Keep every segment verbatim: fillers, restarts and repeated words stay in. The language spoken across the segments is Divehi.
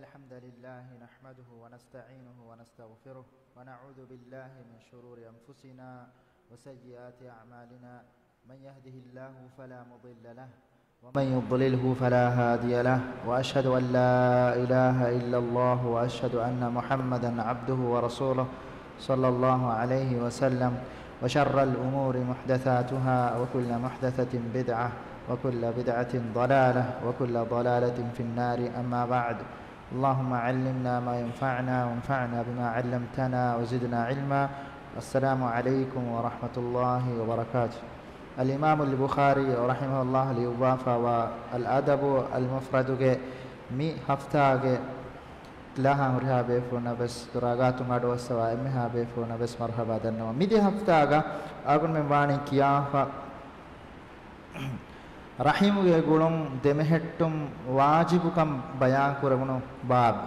الحمد لله نحمده ونستعينه ونستغفره ونعوذ بالله من شرور أنفسنا وسيئات أعمالنا. من يهده الله فلا مضل له ومن يضلله فلا هادي له، وأشهد أن لا إله إلا الله، وأشهد أن محمدا عبده ورسوله، صلى الله عليه وسلم. وشر الأمور محدثاتها، وكل محدثة بدعة، وكل بدعة ضلالة، وكل ضلالة في النار. أما بعد، اللهم علمنا ما ينفعنا، وانفعنا بما علمتنا، وزدنا علما. السلام عليكم ورحمة الله وبركاته. އަލްއިމާމު އަލްބުޚާރީ ރަޙިމަހުﷲ ލިޔުއްވާފައިވާ އަލްއަދަބު އަލްމުފްރަދުގެ މި ހަފްތާގެ ކިލާހަށް ހުރިހާ ބޭފުޅުންނަށް ވެސް، ދުރާގާތުން އަޑުއައްސަވާ އެންމެހާ ބޭފުޅުންނަށް ވެސް މަރުޙަބާ ދަންނަވަން. މިދި ހަފްތާގަ އަޅުގަނޑުމެން ވާނީ ކިޔާފަ، ރަޙިމުގެ ގުޅުން ދެމެހެއްޓުން ވާޖިބުކަން ބަޔާންކުރެވުނު ބާބު.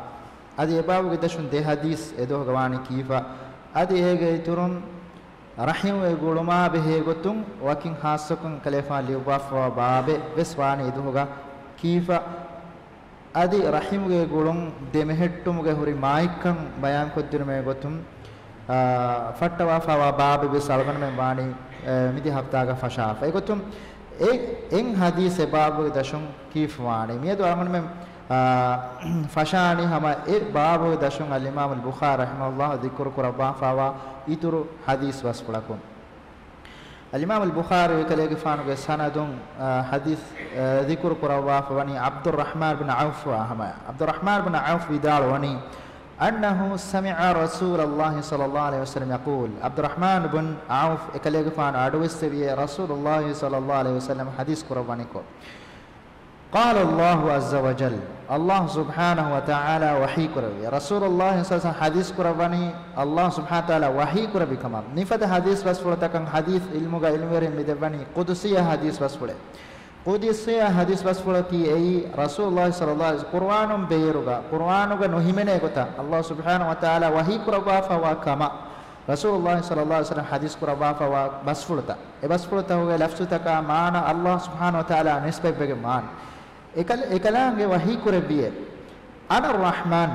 އަދި އެ ބާބުގެ ދަށުން ދެ ޙަދީޘް އެދުވަހުގަ ވާނީ ކީފަ، އަދި އޭގެ އިތުރުން ރަޙިމުގެ ގުޅުމާ ބެހޭ ގޮތުން ވަކިން ޚާއްޞަކޮށް ކަލޭފާނު ލިޔުއްވާފައިވާ ބާބެއް ވެސް ވާނީ އެދުވަހުގަ ކީފަ، އަދި ރަޙިމުގެ ގުޅުން ދެމެހެއްޓުމުގެ ހުރި މާތްކަން ބަޔާންކޮށްދިނުމޭ ގޮތުން، އާ، ފައްޓަވާފައިވާ ބާބެއް ވެސް އަޅުގަނޑުމެން ވާނީ، އެ، މިދި ހަފްތާގަ ފަށާފަ. އެގޮތުން އެ، އެއް ޙަދީޘް އެ ބާބުގެ ދަށުން ކީފަ ވާނީ. މިއަދު އަޅުގަނޑުމެން، އާ، ފަށާނީ ހަމަ އެ ބާބުގެ ދަށުން އަލްއިމާމު އަލްބުޚާރީ ރަޙިމަހުﷲ ޛިކުރު ކުރައްވާފައިވާ އިތުރު ޙަދީޘް ބަސްފުޅަކުން. އަލްއިމާމު އަލްބުޚާރީ އެކަލޭގެފާނުގެ ސަނަދުން، އާ، ޙަދީޘް، އާ، ޛިކުރު ކުރައްވާފަ ވަނީ ޢަބްދުއްރަޙްމާން ބިން ޢައުފް އާ ހަމަޔަށް. ޢަބްދުއްރަޙްމާން ބިން ޢައުފް ވިދާޅުވަނީ، أنه سمع رسول الله صلى الله عليه وسلم يقول، ޢަބްދުއްރަޙްމާން ބިން ޢައުފް އެކަލޭގެފާނު އަޑުއެއްސެވިއޭ، ރަސޫލުﷲ ޞައްލަﷲ ޢަލައިހި ވަސައްލަމަ ޙަދީޘް ކުރައްވަނިކޮށް. قال الله عز وجل، ﷲ ސުބްޙާނަހޫ ވަތަޢާލާ ވަޙީ ކުރެއްވި. ރަސޫލުﷲ ޞައްލަﷲ ޢަލައިހި ވަސައްލަމަ ޙަދީޘް ކުރައްވަނީ ﷲ ސުބްޙާނަހޫ ވަތަޢާލާ ވަޙީ ކުރެއްވި ކަމަށް. މިފަދަ ޙަދީޘް ބަސްފުޅުތަކަށް ޙަދީޘް ޢިލްމުގަ ޢިލްމުވެރިން މި ދެއްވަނީ ޤުދުސީ ޙަދީޘް ބަސްފުޅެއް. ޤުދުސީ ޙަދީޘް ބަސްފުޅަކީ އެއީ ރަސޫލުﷲ ޞައްލަﷲ ޢަލައިހި ވަސައްލަމަ ޤުރުއާނުން ބޭރުގަ، ޤުރުއާނުގަ ނުހިމެނޭ ގޮތަށް ﷲ ސުބްޙާނަހޫ ވަތަޢާލާ ވަޙީ ކުރައްވާފައިވާ ކަމަށް. ރަސޫލުﷲ ޞައްލަﷲ ޢަލައިހި ވަސައްލަމަ ޙަދީޘް ކުރައްވާފައިވާ ބަސްފުޅުތައް. އެ ބަސްފުޅުތަކުގެ ލަފްޒުތަކާ މާނަ ﷲ ސުބްޙާނަހޫ ވަތަޢާލާ ނިސްބަތްވެގެން ވާނެ. އެކަލ-، އެކަލާނގެ ވަޙީ ކުރެއްވިއޭ، أنا الرحمن،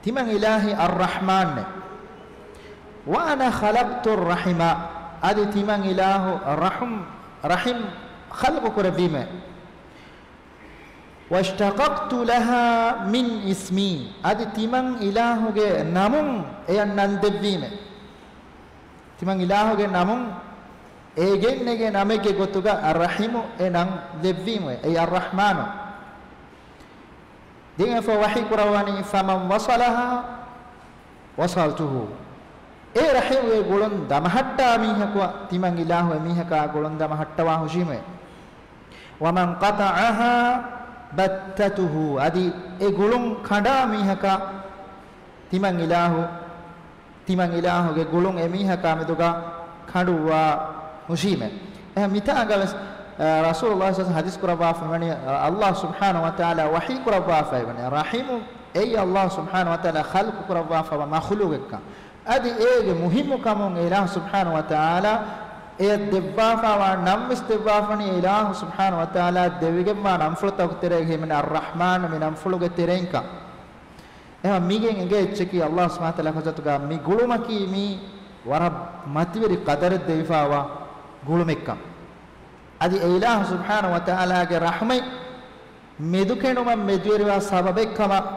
ތިމަން އިލާހީ އައްރަޙްމާންނޭ. وأنا خلقت الرحم، އަދި ތިމަން އިލާހު ރަޙުމް، ރަޙިމް ޚަލްޤު ކުރެއްވީމޭ. واشتققت لها من اسمي، އަދި ތިމަން އިލާހުގެ ނަމުން އެޔަށް ނަން ދެއްވީމެ. ތިމަން އިލާހުގެ ނަމުން އޭގެން ނެގޭ ނަމެއްގެ ގޮތުގަ އައްރަޙިމު އެ ނަން ދެއްވީމެ. އެއީ އައްރަޙްމާނު. ދެން އެފަ ވަޙީ ކުރައްވަނީ، فمن وصلها وصلته. އެ ރަޙިމުގެ ގުޅުން ދަމަހައްޓާ މީހަކު ތިމަން އިލާހު އެ މީހަކާ ގުޅުން ދަމަހައްޓަވާ ހުށީމެ. ومن قطعها بتته، އަދި އެ ގުޅުން ކަނޑާ މީހަކަށް ތިމަން އިލާހު، ތިމަން އިލާހުގެ ގުޅުން އެ މީހަކާ މެދުގަ ކަނޑުއްވާ ހުށީމެ. އެހެން މިތާނގަ ވެސް، އަ، ރަސޫލުﷲ ޞައްލަﷲ ޢަލައިހި ވަސައްލަމަ ޙަދީޘް ކުރައްވާފަ ވަނީ، އަ، ﷲ ސުބްޙާނަހޫ ވަތަޢާލާ ވަޙީ ކުރައްވާފައި ވަނީ، ރަޙިމު އެއީ ﷲ ސުބްޙާނަހޫ ވަތަޢާލާ ޚަލްޤު ކުރައްވާފައިވާ މަޚުލޫޤެއްކަން. އަދި އޭގެ މުހިއްމު ކަމުން އެ އިލާހު ސުބްޙާނަހޫ ވަތަޢާލާ އެ ދެއްވާފައިވާ ނަން ވެސް ދެއްވާފަނީ އެ އިލާހު ސުބްޙާނަހޫ ވަތަޢާލާ ދެވިގެންވާ ނަންފުޅުތަކުގެ ތެރޭގަ ހިމެނޭ އައްރަޙްމާނު މި ނަންފުޅުގެ ތެރެއިންކަން. އެހެން މީގެން އެނގޭ އެއްޗަކީ ﷲ ސުބްޙާނަހޫ ވަތަޢާލާ ޙަޟްރަތުގަ މި ގުޅުމަކީ މީ ވަރަށް މަތިވެރި ޤަދަރެއް ދެވިފައިވާ ގުޅުމެއްކަން. އަދި އެ އިލާހު ސުބްޙާނަހޫ ވަތަޢާލާގެ ރަޙްމަތް މެދުކެނޑުމަށް މެދުވެރިވާ ސަބަބެއް ކަމަށް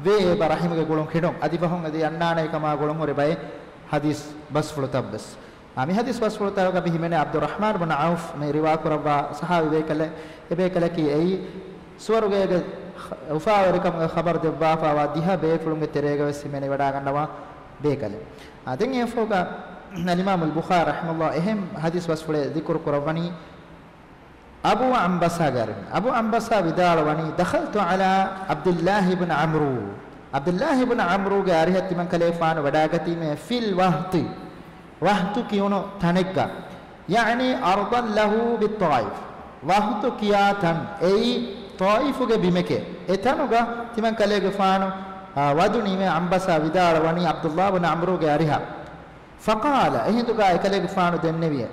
ވޭ އެބަ ރަޙިމުގެ ގުޅުން ކެނޑުން. އަދި ފަހުން އެދި އަންނާނޭ ކަމާ ގުޅުން ހުރި ބައެއް ޙަދީޘް ބަސްފުޅުތައް ވެސް. އާ، މި ޙަދީޘް ބަސްފުޅުތަކުގަ މި ހިމެނޭ ޢަބްދުއްރަޙްމާން ބުން ޢައުފް މި ރިވާ ކުރައްވާ ޞަޙާބީ ބޭކަލެއް، އެ ބޭކަލަކީ އެއީ ސުވަރުގޭގެ އުފާވެރިކަމުގެ ޚަބަރު ދެއްވާފައިވާ ދިހަ ބޭފުޅުންގެ ތެރޭގަ ވެސް ހިމެނިވަޑައިގަންނަވާ ބޭކަލެއް. އާ، ދެން އެފޯގަ އަލްއިމާމު އަލްބުޚާރީ ރަޙިމަހުﷲ އެހެން ޙަދީޘް ބަސްފުޅެއް ޛިކުރު ކުރައްވަނީ، އަބޫ ޢަންބަސާގެ އަރިހުން. އަބޫ ޢަންބަސާ ވިދާޅުވަނީ، دخلت على عبد الله بن عمرو. ޢަބްދުﷲ ބިން ޢަމްރޫގެ އަރިހަށް ތިމަން ކަލޭފާނު ވަޑައިގަތީމޭ، في الوهط، ވަހްތު ކިޔުނު ތަނެއްގަ. يعني أرضا له بالطائف. ވަހްތު ކިޔާ ތަން އެއީ ޠާއިފުގެ ބިމެކޭ. އެ ތަނުގަ ތިމަން ކަލޭގެފާނު، އާ، ވަދުނީމޭ. ޢަންބަސާ ވިދާޅުވަނީ ޢަބްދުﷲ ބިން ޢަމްރޫގެ އަރިހަށް. فقال، އެހިނދުގަ އެކަލޭގެފާނު ދެންނެވިއޭ.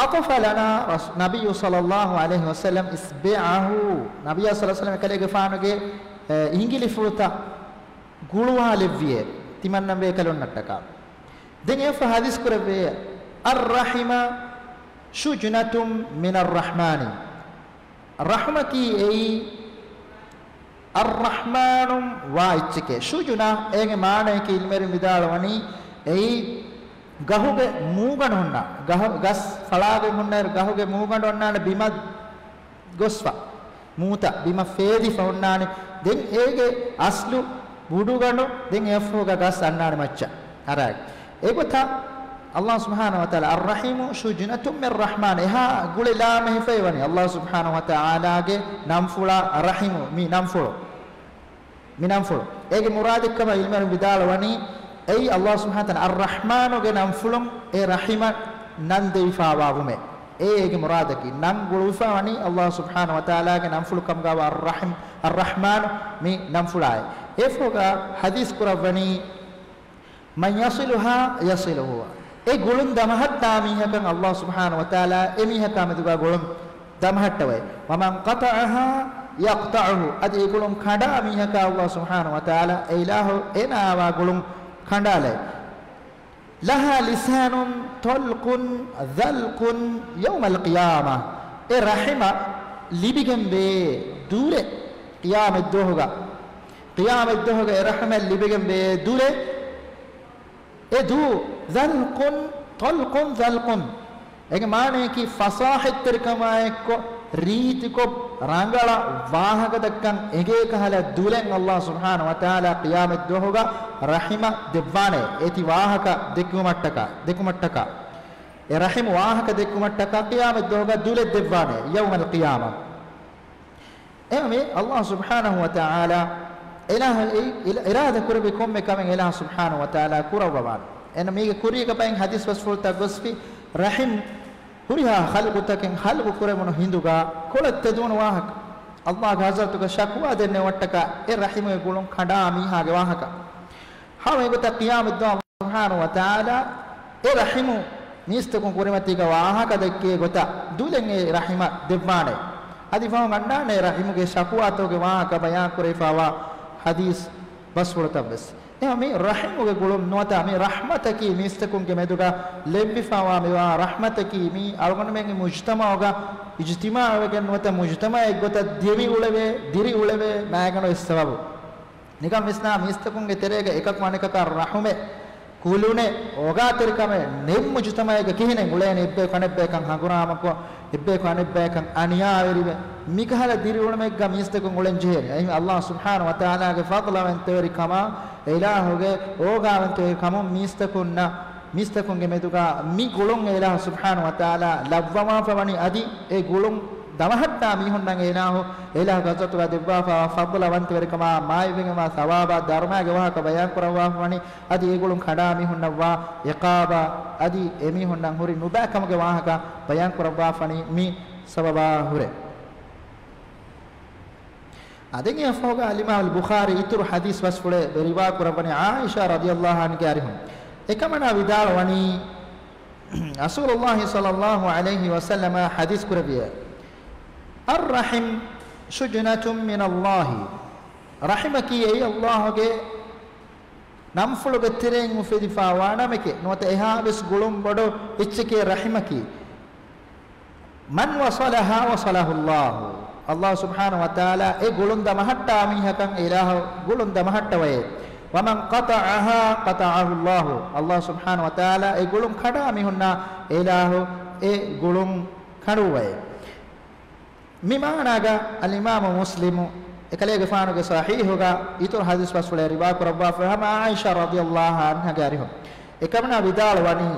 عطف لنا رس-، النبي صلى الله عليه وسلم إصبعه. ނަބިއްޔާ ޞައްލަﷲު ޢަލައިހި ވަސައްލަމަ އެކަލޭގެފާނުގެ، އެ، އިނގިލިފުޅުތައް ގުޅުވާލެއްވިއޭ. ތިމަންނަންވެ އެކަލުންނަށްޓަކާ. ދެން އެއަށްފަހު ޙަދީޘް ކުރެއްވިއޭ، الرحم شجنة من الرحمن. ރަޙުމަކީ އެއީ، އައްރަޙްމާނު ވާ އެއްޗެކޭ. ޝުޖުނާ އޭގެ މާނަޔަކީ ޢިލްމުވެރިން ވިދާޅުވަނީ އެއީ ގަހުގެ މޫގަނޑު ހުންނާ، ގަހު-، ގަސް ފަޅާގެން ހުންނައިރު ގަހުގެ މޫގަނޑު އޮންނާނެ ބިމަށް ގޮސްފަ، މޫތައް ބިމަށް ފޭދިފަ އޮންނާނެ. ދެން އޭގެ އަސްލު ބުޑުގަނޑު، ދެން އެއަށްފަހުގަ ގަސް އަންނާނެ މައްޗަށް އަރާގެ. އެގޮތަށް ﷲ ސުބްޙާނަހޫ ވަތަޢާލާ، الرحم شجنة من الرحمن، އެހާ ގުޅި ލާމެހިފައިވަނީ ﷲ ސުބްޙާނަހޫ ވަތަޢާލާގެ ނަންފުޅާ ރަޙިމު، މި ނަންފުޅު، މި ނަންފުޅު. އޭގެ މުރާދެއްކަމަށް ޢިލްމުވެރިން ވިދާޅުވަނީ، އެއީ ﷲ ސުބްޙާނަހޫ ވަތަޢާލާ އައްރަޙްމާނުގެ ނަންފުޅުން އެ ރަޙިމަށް ނަންދެވިފާވާވުމެއް. އެ އޭގެ މުރާދަކީ، ނަން ގުޅުވިފައިވަނީ ﷲ ސުބްޙާނަހޫ ވަތަޢާލާގެ ނަންފުޅު ކަމުގަވާ އައްރަޙިމް، އައްރަޙްމާނު މި ނަންފުޅާއި. އެއަށްފަހުގަ ޙަދީޘް ކުރައްވަނީ، من يصلها يصله، އެ ގުޅުން ދަމަހައްޓާ މީހަކަށް ﷲ ސުބްޙާނަހޫ ވަތަޢާލާ އެ މީހަކާ މެދުގަ ގުޅުން ދަމަހައްޓަވައި. ومن قطعها يقطعه، އަދި އެ ގުޅުން ކަނޑާ މީހަކާ ﷲ ސުބްޙާނަހޫ ވަތަޢާލާ އެ އިލާހު އޭނާއާ ވާ ގުޅުން ކަނޑާލައި. لها لسان طلق ذلق يوم القيامة، އެ ރަޙިމަށް ލިބިގެންވޭ ދުލެއް ޤިޔާމަތްދުވަހުގަ، ޤިޔާމަތްދުވަހުގަ އެ ރަޙިމަށް ލިބިގެންވޭ ދުލެއް، އެ ދު، ޒަލްޤުން، ޠަލްޤުން ޒަލްޤުން. އޭގެ މާނަޔަކީ ފަޞާޙަތްތެރިކަމާއެއްކޮށް، ރީތިކޮށް، ރަނގަޅަށް ވާހަކަދައްކަން އެނގޭ ކަހަލަ ދުލެއް ﷲ ސުބްޙާނަހޫ ވަތަޢާލާ ޤިޔާމަތްދުވަހުގަ ރަޙިމަށް ދެއްވާނެ. އޭތި ވާހަކަ ދެއްކުމަށްޓަކާ، ދެއްކުމަށްޓަކާ. އެ ރަޙިމު ވާހަކަ ދެއްކުމަށްޓަކާ ޤިޔާމަތްދުވަހުގަ ދުލެއް ދެއްވާނެ، ޔައުމަލް ޤިޔާމަ. އެހެންވެ، ﷲ ސުބްޙާނަހޫ ވަތަޢާލާ އިލާހަށް އެ އިރާ-، އިރާދަ ކުރެއްވި ކޮންމެ ކަމެއް ﷲ ސުބްޙާނަހޫ ވަތަޢާލާ ކުރައްވަވާނެ. އެން މީގެ ކުރީގެ ބައިން ޙަދީޘް ބަސްފުޅުތައް ގޮސްފި، ރަޙިމް ހުރިހާ ޚަލްޤުތަކެއް ޚަލްޤު ކުރެވުނު ހިނދުގަ ކޮޅަށް ތެދުވުނު ވާހަކަ، ﷲގެ ޙަޟްރަތުގަ ޝަކުވާ ދެންނެވުމަށްޓަކާ އެ ރަޙިމުގެ ގުޅުން ކަނޑާ މީހާގެ ވާހަކަ. ހަމަ އެގޮތަށް ޤިޔާމަތްދުވަހު ﷲ ސުބްޙާނަހޫ ވަތަޢާލާ އެ ރަޙިމު މީސްތަކުން ކުރިމަތީގަ ވާހަކަ ދެއްކޭ ގޮތަށް ދުލެއް އެ ރަޙިމަށް ދެއްވާނެ. އަދި ފަހުން އަންނާނެ ރަޙިމުގެ ޝަކުވާތަކުގެ ވާހަކަ ބަޔާން ކުރެވިފައިވާ ޙަދީޘް ބަސްފުޅުތައްވެސް. އެހެންވެ، މި ރަޙިމުގެ ގުޅުން ނުވަތަ މި ރަޙްމަތަކީ މީސްތަކުންގެ މެދުގަ ލެއްވިފައިވާ މިވާ ރަޙްމަތަކީ މީ އަޅުގަނޑުމެންގެ މުޖުތަމަޢުގަ އިޖްތިމާޢުވެގެން ނުވަތަ މުޖުތަމަޢެއްގޮތަށް ދެމިއުޅެވޭ، ދިރިއުޅެވޭ މައިގަނޑު އެއް ސަބަބު. ނިކަން ވިސްނާ މީސްތަކުންގެ ތެރޭގަ އެކަކު އަނެކަކާ ރަޙުމެއް، ކުލުނެއް، އޯގާތެރިކަމެއް ނެތް މުޖުތަމަޢެއްގަ ކިހިނެއް އުޅޭނީ؟ އެއްބަޔަކު އަނެއްބަޔަކަށް ހަނގުރާމަކޮށް، އެއްބަޔަކު އަނެއްބަޔަކަށް އަނިޔާވެރިވެ، މިކަހަލަ ދިރިއުޅުމެއްގަ މީސްތަކުން އުޅެން ޖެހޭނެ. އެހެން ﷲ ސުބްޙާނަހޫ ވަތަޢާލާގެ ފަޟްލުވެންތެވެރިކަމާ، އެ އިލާހުގެ އޯގާވެންތެވެރިކަމުން މީސްތަކުންނަށް، މީސްތަކުންގެ މެދުގަ މި ގުޅުން އެ އިލާހު ސުބްޙާނަހޫ ވަތަޢާލާ ލައްވަވާފަ ވަނީ. އަދި އެ ގުޅުން ދަމަހައްޓާ މީހުންނަށް އެ އިލާހު، އެ އިލާހުގެ ޙަޟްރަތުގަ ދެއްވާފައިވާ ފަޟްލުވެންތެވެރިކަމާ، މާތްވެގެންވާ ޘަވާބާ ދަރުމައިގެ ވާހަކަ ބަޔާން ކުރައްވާފަ ވަނީ. އަދި އެ ގުޅުން ކަނޑާ މީހުންނަށްވާ ޢިޤާބާ، އަދި އެމީހުންނަށް ހުރި ނުބައިކަމުގެ ވާހަކަ ބަޔާން ކުރައްވާފަ ވަނީ މި ސަބަބާ ހުރެ. އާ، ދެން އެއަށްފަހުގަ އަލްއިމާމު އަލްބުޚާރީ އިތުރު ޙަދީޘް ބަސްފުޅެއް ރިވާ ކުރައްވަނީ ޢާއިޝާ ރަޟިޔަﷲ ޢަންހާގެ އަރިހުން. އެކަމަނާ ވިދާޅުވަނީ، ރަސޫލުﷲ ޞައްލަﷲު ޢަލައިހި ވަސައްލަމަ ޙަދީޘް ކުރެއްވިއޭ، الرحم شجنة من الله، ރަޙިމަކީ އެއީ ﷲގެ ނަންފުޅުގެ ތެރެއިން އުފެދިފައިވާ ނަމެކޭ، ނުވަތަ އެހާވެސް ގުޅުން ބޮޑު އެއްޗެކޭ ރަޙިމަކީ. من وصلها وصله الله، ﷲ ސުބްޙާނަހޫ ވަތަޢާލާ އެ ގުޅުން ދަމަހައްޓާ މީހަކަށް އެ އިލާހު ގުޅުން ދަމަހައްޓަވައޭ. ومن قطعها قطعه الله، ﷲ ސުބްޙާނަހޫ ވަތަޢާލާ އެ ގުޅުން ކަނޑާ މީހުންނާ އެ އިލާހު އެ ގުޅުން ކަނޑުއްވައޭ. މި މާނާގަ އަލްއިމާމު މުސްލިމު އެކަލޭގެފާނުގެ ޞަޙީޙުގަ އިތުރު ޙަދީޘް ބަސްފުޅެއް ރިވާ ކުރައްވާފަ، ހަމަ ޢާއިޝާ ރަޟިޔަﷲ ޢަންހާގެ އަރިހުން. އެކަމަނާ ވިދާޅުވަނީ،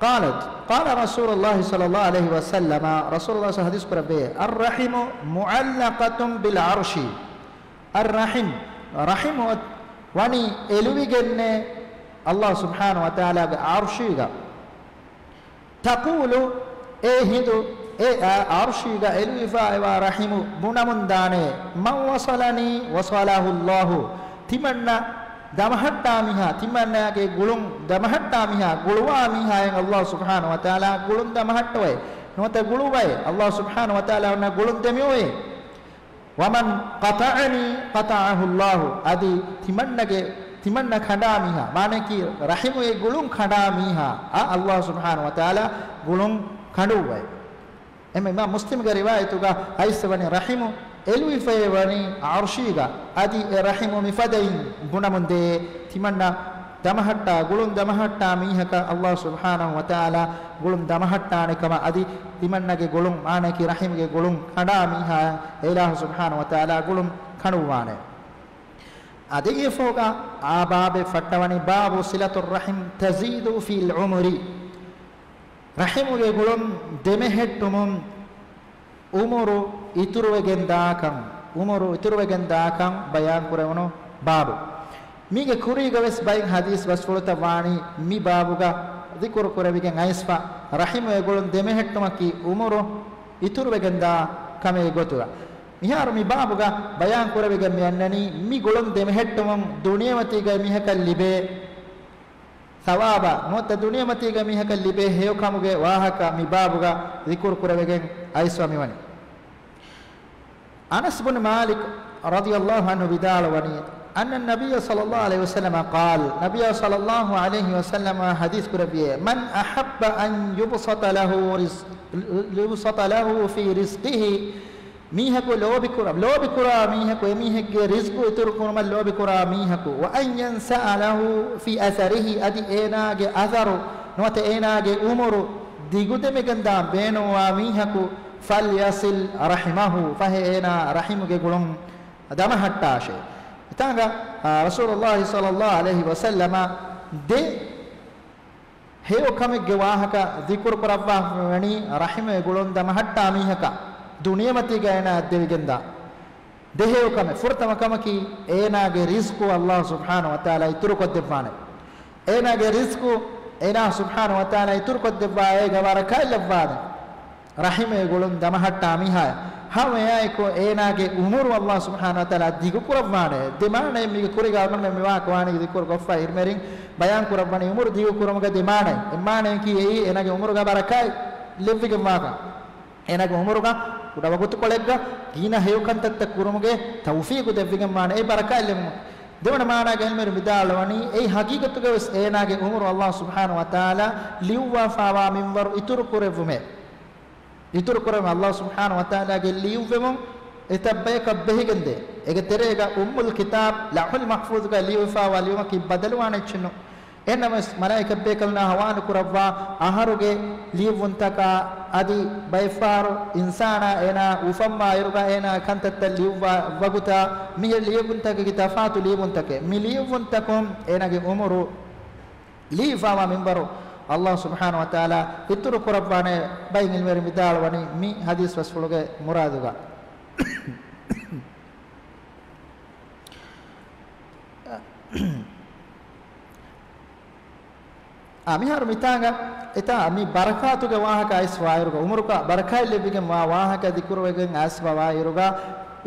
قالت، قال رسول الله صلى الله عليه وسلم، ރަސޫލުﷲ ޙަދީޘް ކުރެއްވިއޭ، الرحم معلقة بالعرش، الرحم، ރަޙިމު ވަނީ އެލުވިގެންނޭ ﷲ ސުބްޙާނަހޫ ވަތަޢާލާގެ ޢަރްޝީގަ. تقول، އެ ހިނދު އެ ޢަރްޝީގަ އެލުވިފައިވާ ރަޙިމު ބުނަމުންދާނެ، من وصلني وصله الله، ތިމަންނަ ދަމަހައްޓާ މީހާ، ތިމަންނާގެ ގުޅުން ދަމަހައްޓާ މީހާ، ގުޅުވާ މީހާއަށް ﷲ ސުބްޙާނަހޫ ވަތަޢާލާ ގުޅުން ދަމަހައްޓަވައޭ. ނުވަތަ ގުޅުއްވައޭ. ﷲ ސުބްޙާނަހޫ ވަތަޢާލާ އޮންނަ ގުޅުން ދެމިއޮވޭ. ومن قطعني قطعه الله. އަދި ތިމަންނަގެ، ތިމަންނަ ކަނޑާ މީހާ، މާނައަކީ ރަޙިމުގެ ގުޅުން ކަނޑާ މީހާ، އާ ﷲ ސުބްޙާނަހޫ ވަތަޢާލާ ގުޅުން ކަނޑުއްވައޭ. އެމަ އިމާމް މުސްލިމްގެ ރިވާޔަތުގަ އައިސް ވަނީ ރަޙިމު އެލުވިފައޭ ވަނީ ޢަރްޝީގަ، އަދި އެ ރަޙިމު މިފަދައިން ބުނަމުންދޭ، ތިމަންނަ ދަމަހައްޓާ، ގުޅުން ދަމަހައްޓާ މީހަކަށް ﷲ ސުބްޙާނަހޫ ވަތަޢާލާ ގުޅުން ދަމަހައްޓާނެ ކަމަށް، އަދި ތިމަންނަގެ ގުޅުން، މާނައަކީ ރަޙިމުގެ ގުޅުން ކަނޑާ މީހާއަށް އެ އިލާހު ސުބްޙާނަހޫ ވަތަޢާލާ ގުޅުން ކަނޑުއްވާނެ. އަދި އެފޯގަ އާ ބާބެއް ފައްޓަވަނީ باب صلة الرحم تزيد في العمر. ރަޙިމުގެ ގުޅުން ދެމެހެއްޓުމުން އުމުރު އިތުރުވެގެން ދާކަން، އުމުރު އިތުރުވެގެން ދާކަން ބަޔާން ކުރެވުނު ބާބު. މީގެ ކުރީގަ ވެސް ބައެއް ޙަދީޘް ބަސްފުޅުތައް ވާނީ މި ބާބުގަ ޛިކުރު ކުރެވިގެން އައިސްފަ، ރަޙިމުގެ ގުޅުން ދެމެހެއްޓުމަކީ އުމުރު އިތުރުވެގެން ދާ ކަމެއް ގޮތުގަ. މިހާރު މި ބާބުގަ ބަޔާން ކުރެވިގެން މި އަންނަނީ މި ގުޅުން ދެމެހެއްޓުމުން ދުނިޔެމަތީގަ މީހަކަށް ލިބޭ ޘަވާބާ ނުވަތަ ދުނިޔެމަތީގަ މީހަކަށް ލިބޭ ހެޔޮ ކަމުގެ ވާހަކަ މި ބާބުގަ ޛިކުރު ކުރެވިގެން އައިސްފަ މިވަނީ. އަނަސް ބުން މާލިކް ރަޟިޔަﷲ ޢަންހު ވިދާޅުވަނީ، أن النبي صلى الله عليه وسلم قال، ނަބިއްޔާ ޞައްލަﷲ ޢަލައިހި ވަސައްލަމަ ޙަދީޘް ކުރެއްވިއޭ، من أحب أن يبسط له رزق، يبسط له في رزقه، މީހަކު ލޯބިކުރާ، ލޯބިކުރާ މީހަކު، އެމީހެއްގެ ރިޒްޤު އިތުރު ކުރުމަށް ލޯބިކުރާ މީހަކު، وأن ينسأ له في أثره، އަދި އޭނާގެ އަސަރު ނުވަތަ އޭނާގެ އުމުރު ދިގުދެމިގެންދާން ބޭނުންވާ މީހަކު، فليصل رحمه، ފަހެ އޭނާ ރަޙިމުގެ ގުޅުން ދަމަހައްޓާށޭ. އެތާނގަ، އާ، ރަސޫލުﷲ ޞައްލަﷲ ޢަލައިހި ވަސައްލަމަ ދެ ހެޔޮ ކަމެއްގެ ވާހަކަ ޛިކުރު ކުރައްވާފަ ވަނީ، ރަޙިމުގެ ގުޅުން ދަމަހައްޓާ މީހަކަށް ދުނިޔެމަތީގަ އޭނާއަށް ދެވިގެންދާ ދެ ހެޔޮ ކަމެއް. ފުރަތަމަ ކަމަކީ، އޭނާގެ ރިޒްޤު ﷲ ސުބްޙާނަހޫ ވަތަޢާލާ އިތުރުކޮށްދެއްވާނެ. އޭނާގެ ރިޒްޤު އެލާހު ސުބްޙާނަހޫ ވަތަޢާލާ އިތުރުކޮށްދެއްވާ އޭގަ ވަރަކަތް ލައްވާނެ. ރަޙިމުގެ ގުޅުން ދަމަހައްޓާ މީހާ ހަމައެއާއެކު އޭނާގެ އުމުރު ﷲ ސުބްޙާނަހޫ ވަތަޢާލާ ދިގުކުރައްވާނެ. ދެ މާނައެއް މީގެ ކުރީގަ އަޅުގަނޑުމެން މިވާހަކަ ވާނީ ޛިކުރު ކޮށްފަ އިރުމެރިން ބަޔާން ކުރައްވަނީ އުމުރު ދިގުކުރުމުގެ ދެ މާނައެއް. އެއް މާނައަކީ އެއީ އޭނާގެ އުމުރުގަ ބަރަކާތް ލެއްވިގެންވާކަން. އޭނާގެ އުމުރުގަ ކުޑަ ވަގުތުކޮޅެއްގަ ގިނަ ހެޔޮ ކަންތައްތައް ކުރުމުގެ ތައުފީޤު ދެއްވިގެންވާނެ. އެ ބަރަކާތް ލެއްވުމުން. ދެވަނަ މާނައިގަ އިލްމުވެރިން ވިދާޅުވަނީ، އެއީ ހަގީގަތުގަ ވެސް އޭނާގެ އުމުރު ﷲ ސުބްޙާނަހޫ ވަތަޢާލާ ލިޔުއްވާފައިވާ މިންވަރު އިތުރު ކުރެއްވުމޭ. އިތުރު ކުރެވުން ﷲ ސުބްޙާނަހޫ ވަތަޢާލާގެ ލިޔުއްވެމުން އެތައް ބަޔަކަށް ބެހިގެންދޭ. އޭގެ ތެރޭގަ އުއްމުލް ކިތާބް ލައުޙުލް މަޙްފޫޡުގަ ލިޔުއްވާފައިވާ ލިޔުމަކީ ބަދަލުވާނެ އެއްޗެއް ނޫން. އެހެންނަމަވެސް، މަލާއިކަތްބޭކަލުންނާ ހަވާލު ކުރައްވާ އަހަރުގެ ލިޔުއްވުންތަކާ އަދި ބައެއްފަހަރު އިންސާނާ އޭނާ އުފަންވާ އިރުގަ އޭނާ ކަންތައްތައް ލިޔުއްވާ ވަގުތާ މިހެން ލިޔުއްވުންތަކަކީ ތަފާތު ލިޔުއްވުންތަކެއް. މި ލިޔުއްވުންތަކުން އޭނާގެ އުމުރު ލިޔެފައިވާ މިންވަރު ﷲ ސުބްޙާނަހޫ ވަތަޢާލާ އިތުރު ކުރައްވާނެ. ބައެއް އިލްމުވެރިން ވިދާޅުވަނީ މި ޙަދީޘް ބަސްފުޅުގެ މުރާދުގަ. އާ، މިހާރު މިތާނގަ އެތާ މި ބަރަކާތުގެ ވާހަކަ އައިސް ވާއިރުގަ، އުމުރުގަ ބަރަކާތް ލެއްވިގެން ވާ ވާހަކަ ޛިކުރުވެގެން އައިސް ވާއިރުގަ،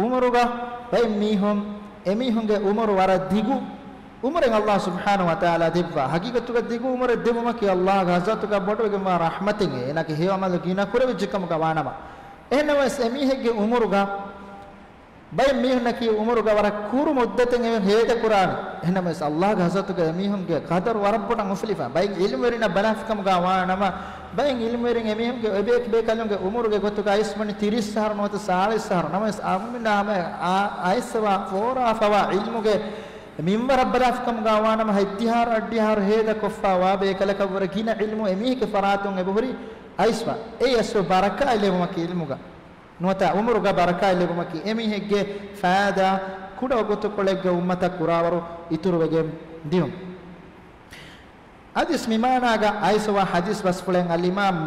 އުމުރުގަ ބައެއް މީހުން، އެމީހުންގެ އުމުރު ވަރަށް ދިގު އުމުރެއް ﷲ ސުބްޙާނަހޫ ވަތަޢާލާ ދެއްވާ. ޙަޤީޤަތުގަ ދިގު އުމުރެއް ދެއްވުމަކީ ﷲގެ ޙަޟްރަތުގަ ބޮޑުވެގެންވާ ރަޙްމަތެއް، އޭނާގެ ހެޔޮ ޢަމަލު ގިނަ ކުރެވިއްޖެ ކަމުގަ ވާނަމަ. އެހެންނަމަވެސް، އެމީހެއްގެ އުމުރުގަ ބައެއް މީހުންނަކީ އުމުރުގަ ވަރަށް ކުރު މުއްދަތެއް އެމީހުން ހޭދަކުރާނެ. އެހެންނަމަވެސް، ﷲގެ ޙަޟްރަތުގަ އެމީހުންގެ ޤަދަރު ވަރަށް ބޮޑަށް އުފުލިފަ. ބައެއް ޢިލްމުވެރިންނަށް ބަލާފިކަމުގަ ވާނަމަ، ބައެއް ޢިލްމުވެރިން އެމީހުންގެ އެބޭކަލުންގެ އުމުރުގެ ގޮތުގަ އައިސްވަނީ ތިރީސް އަހަރު ނުވަތަ ސާޅީސް އަހަރު. ނަމަވެސް، އާންމުމެންނާ ހަމަ އައިސްވާ ފޯރާފަވާ ޢިލްމުގެ މިންވަރަށް ބަލާފިކަމުގަ ވާނަމަ، ހަތްދިހަ އަހަރު އަށްޑިހަ އަހަރު ހޭދަކޮށްފަ ވާ ބޭކަލަކަށްވުރެ ގިނަ ޢިލްމު އެމީހެއްގެ ފަރާތުން އެބަހުރި އައިސްވާ. އެއީ އަސްލު ބަރަކާތް ލެއްވުމަކީ ޢިލްމުގަ. ނުވަތަ އުމުރުގަ ބަރަކާތް ލެއްވުމަކީ އެމީހެއްގެ ފައިދާ ކުޑަ ވަގުތުކޮޅެއްގެ އުއްމަތަށް ކުރާވަރު އިތުރުވެގެން ދިޔުން. އަދިސް މިމާނާގަ އައިސްވާ ޙަދީޘް ބަސްފުޅެއް އަލްއިމާމް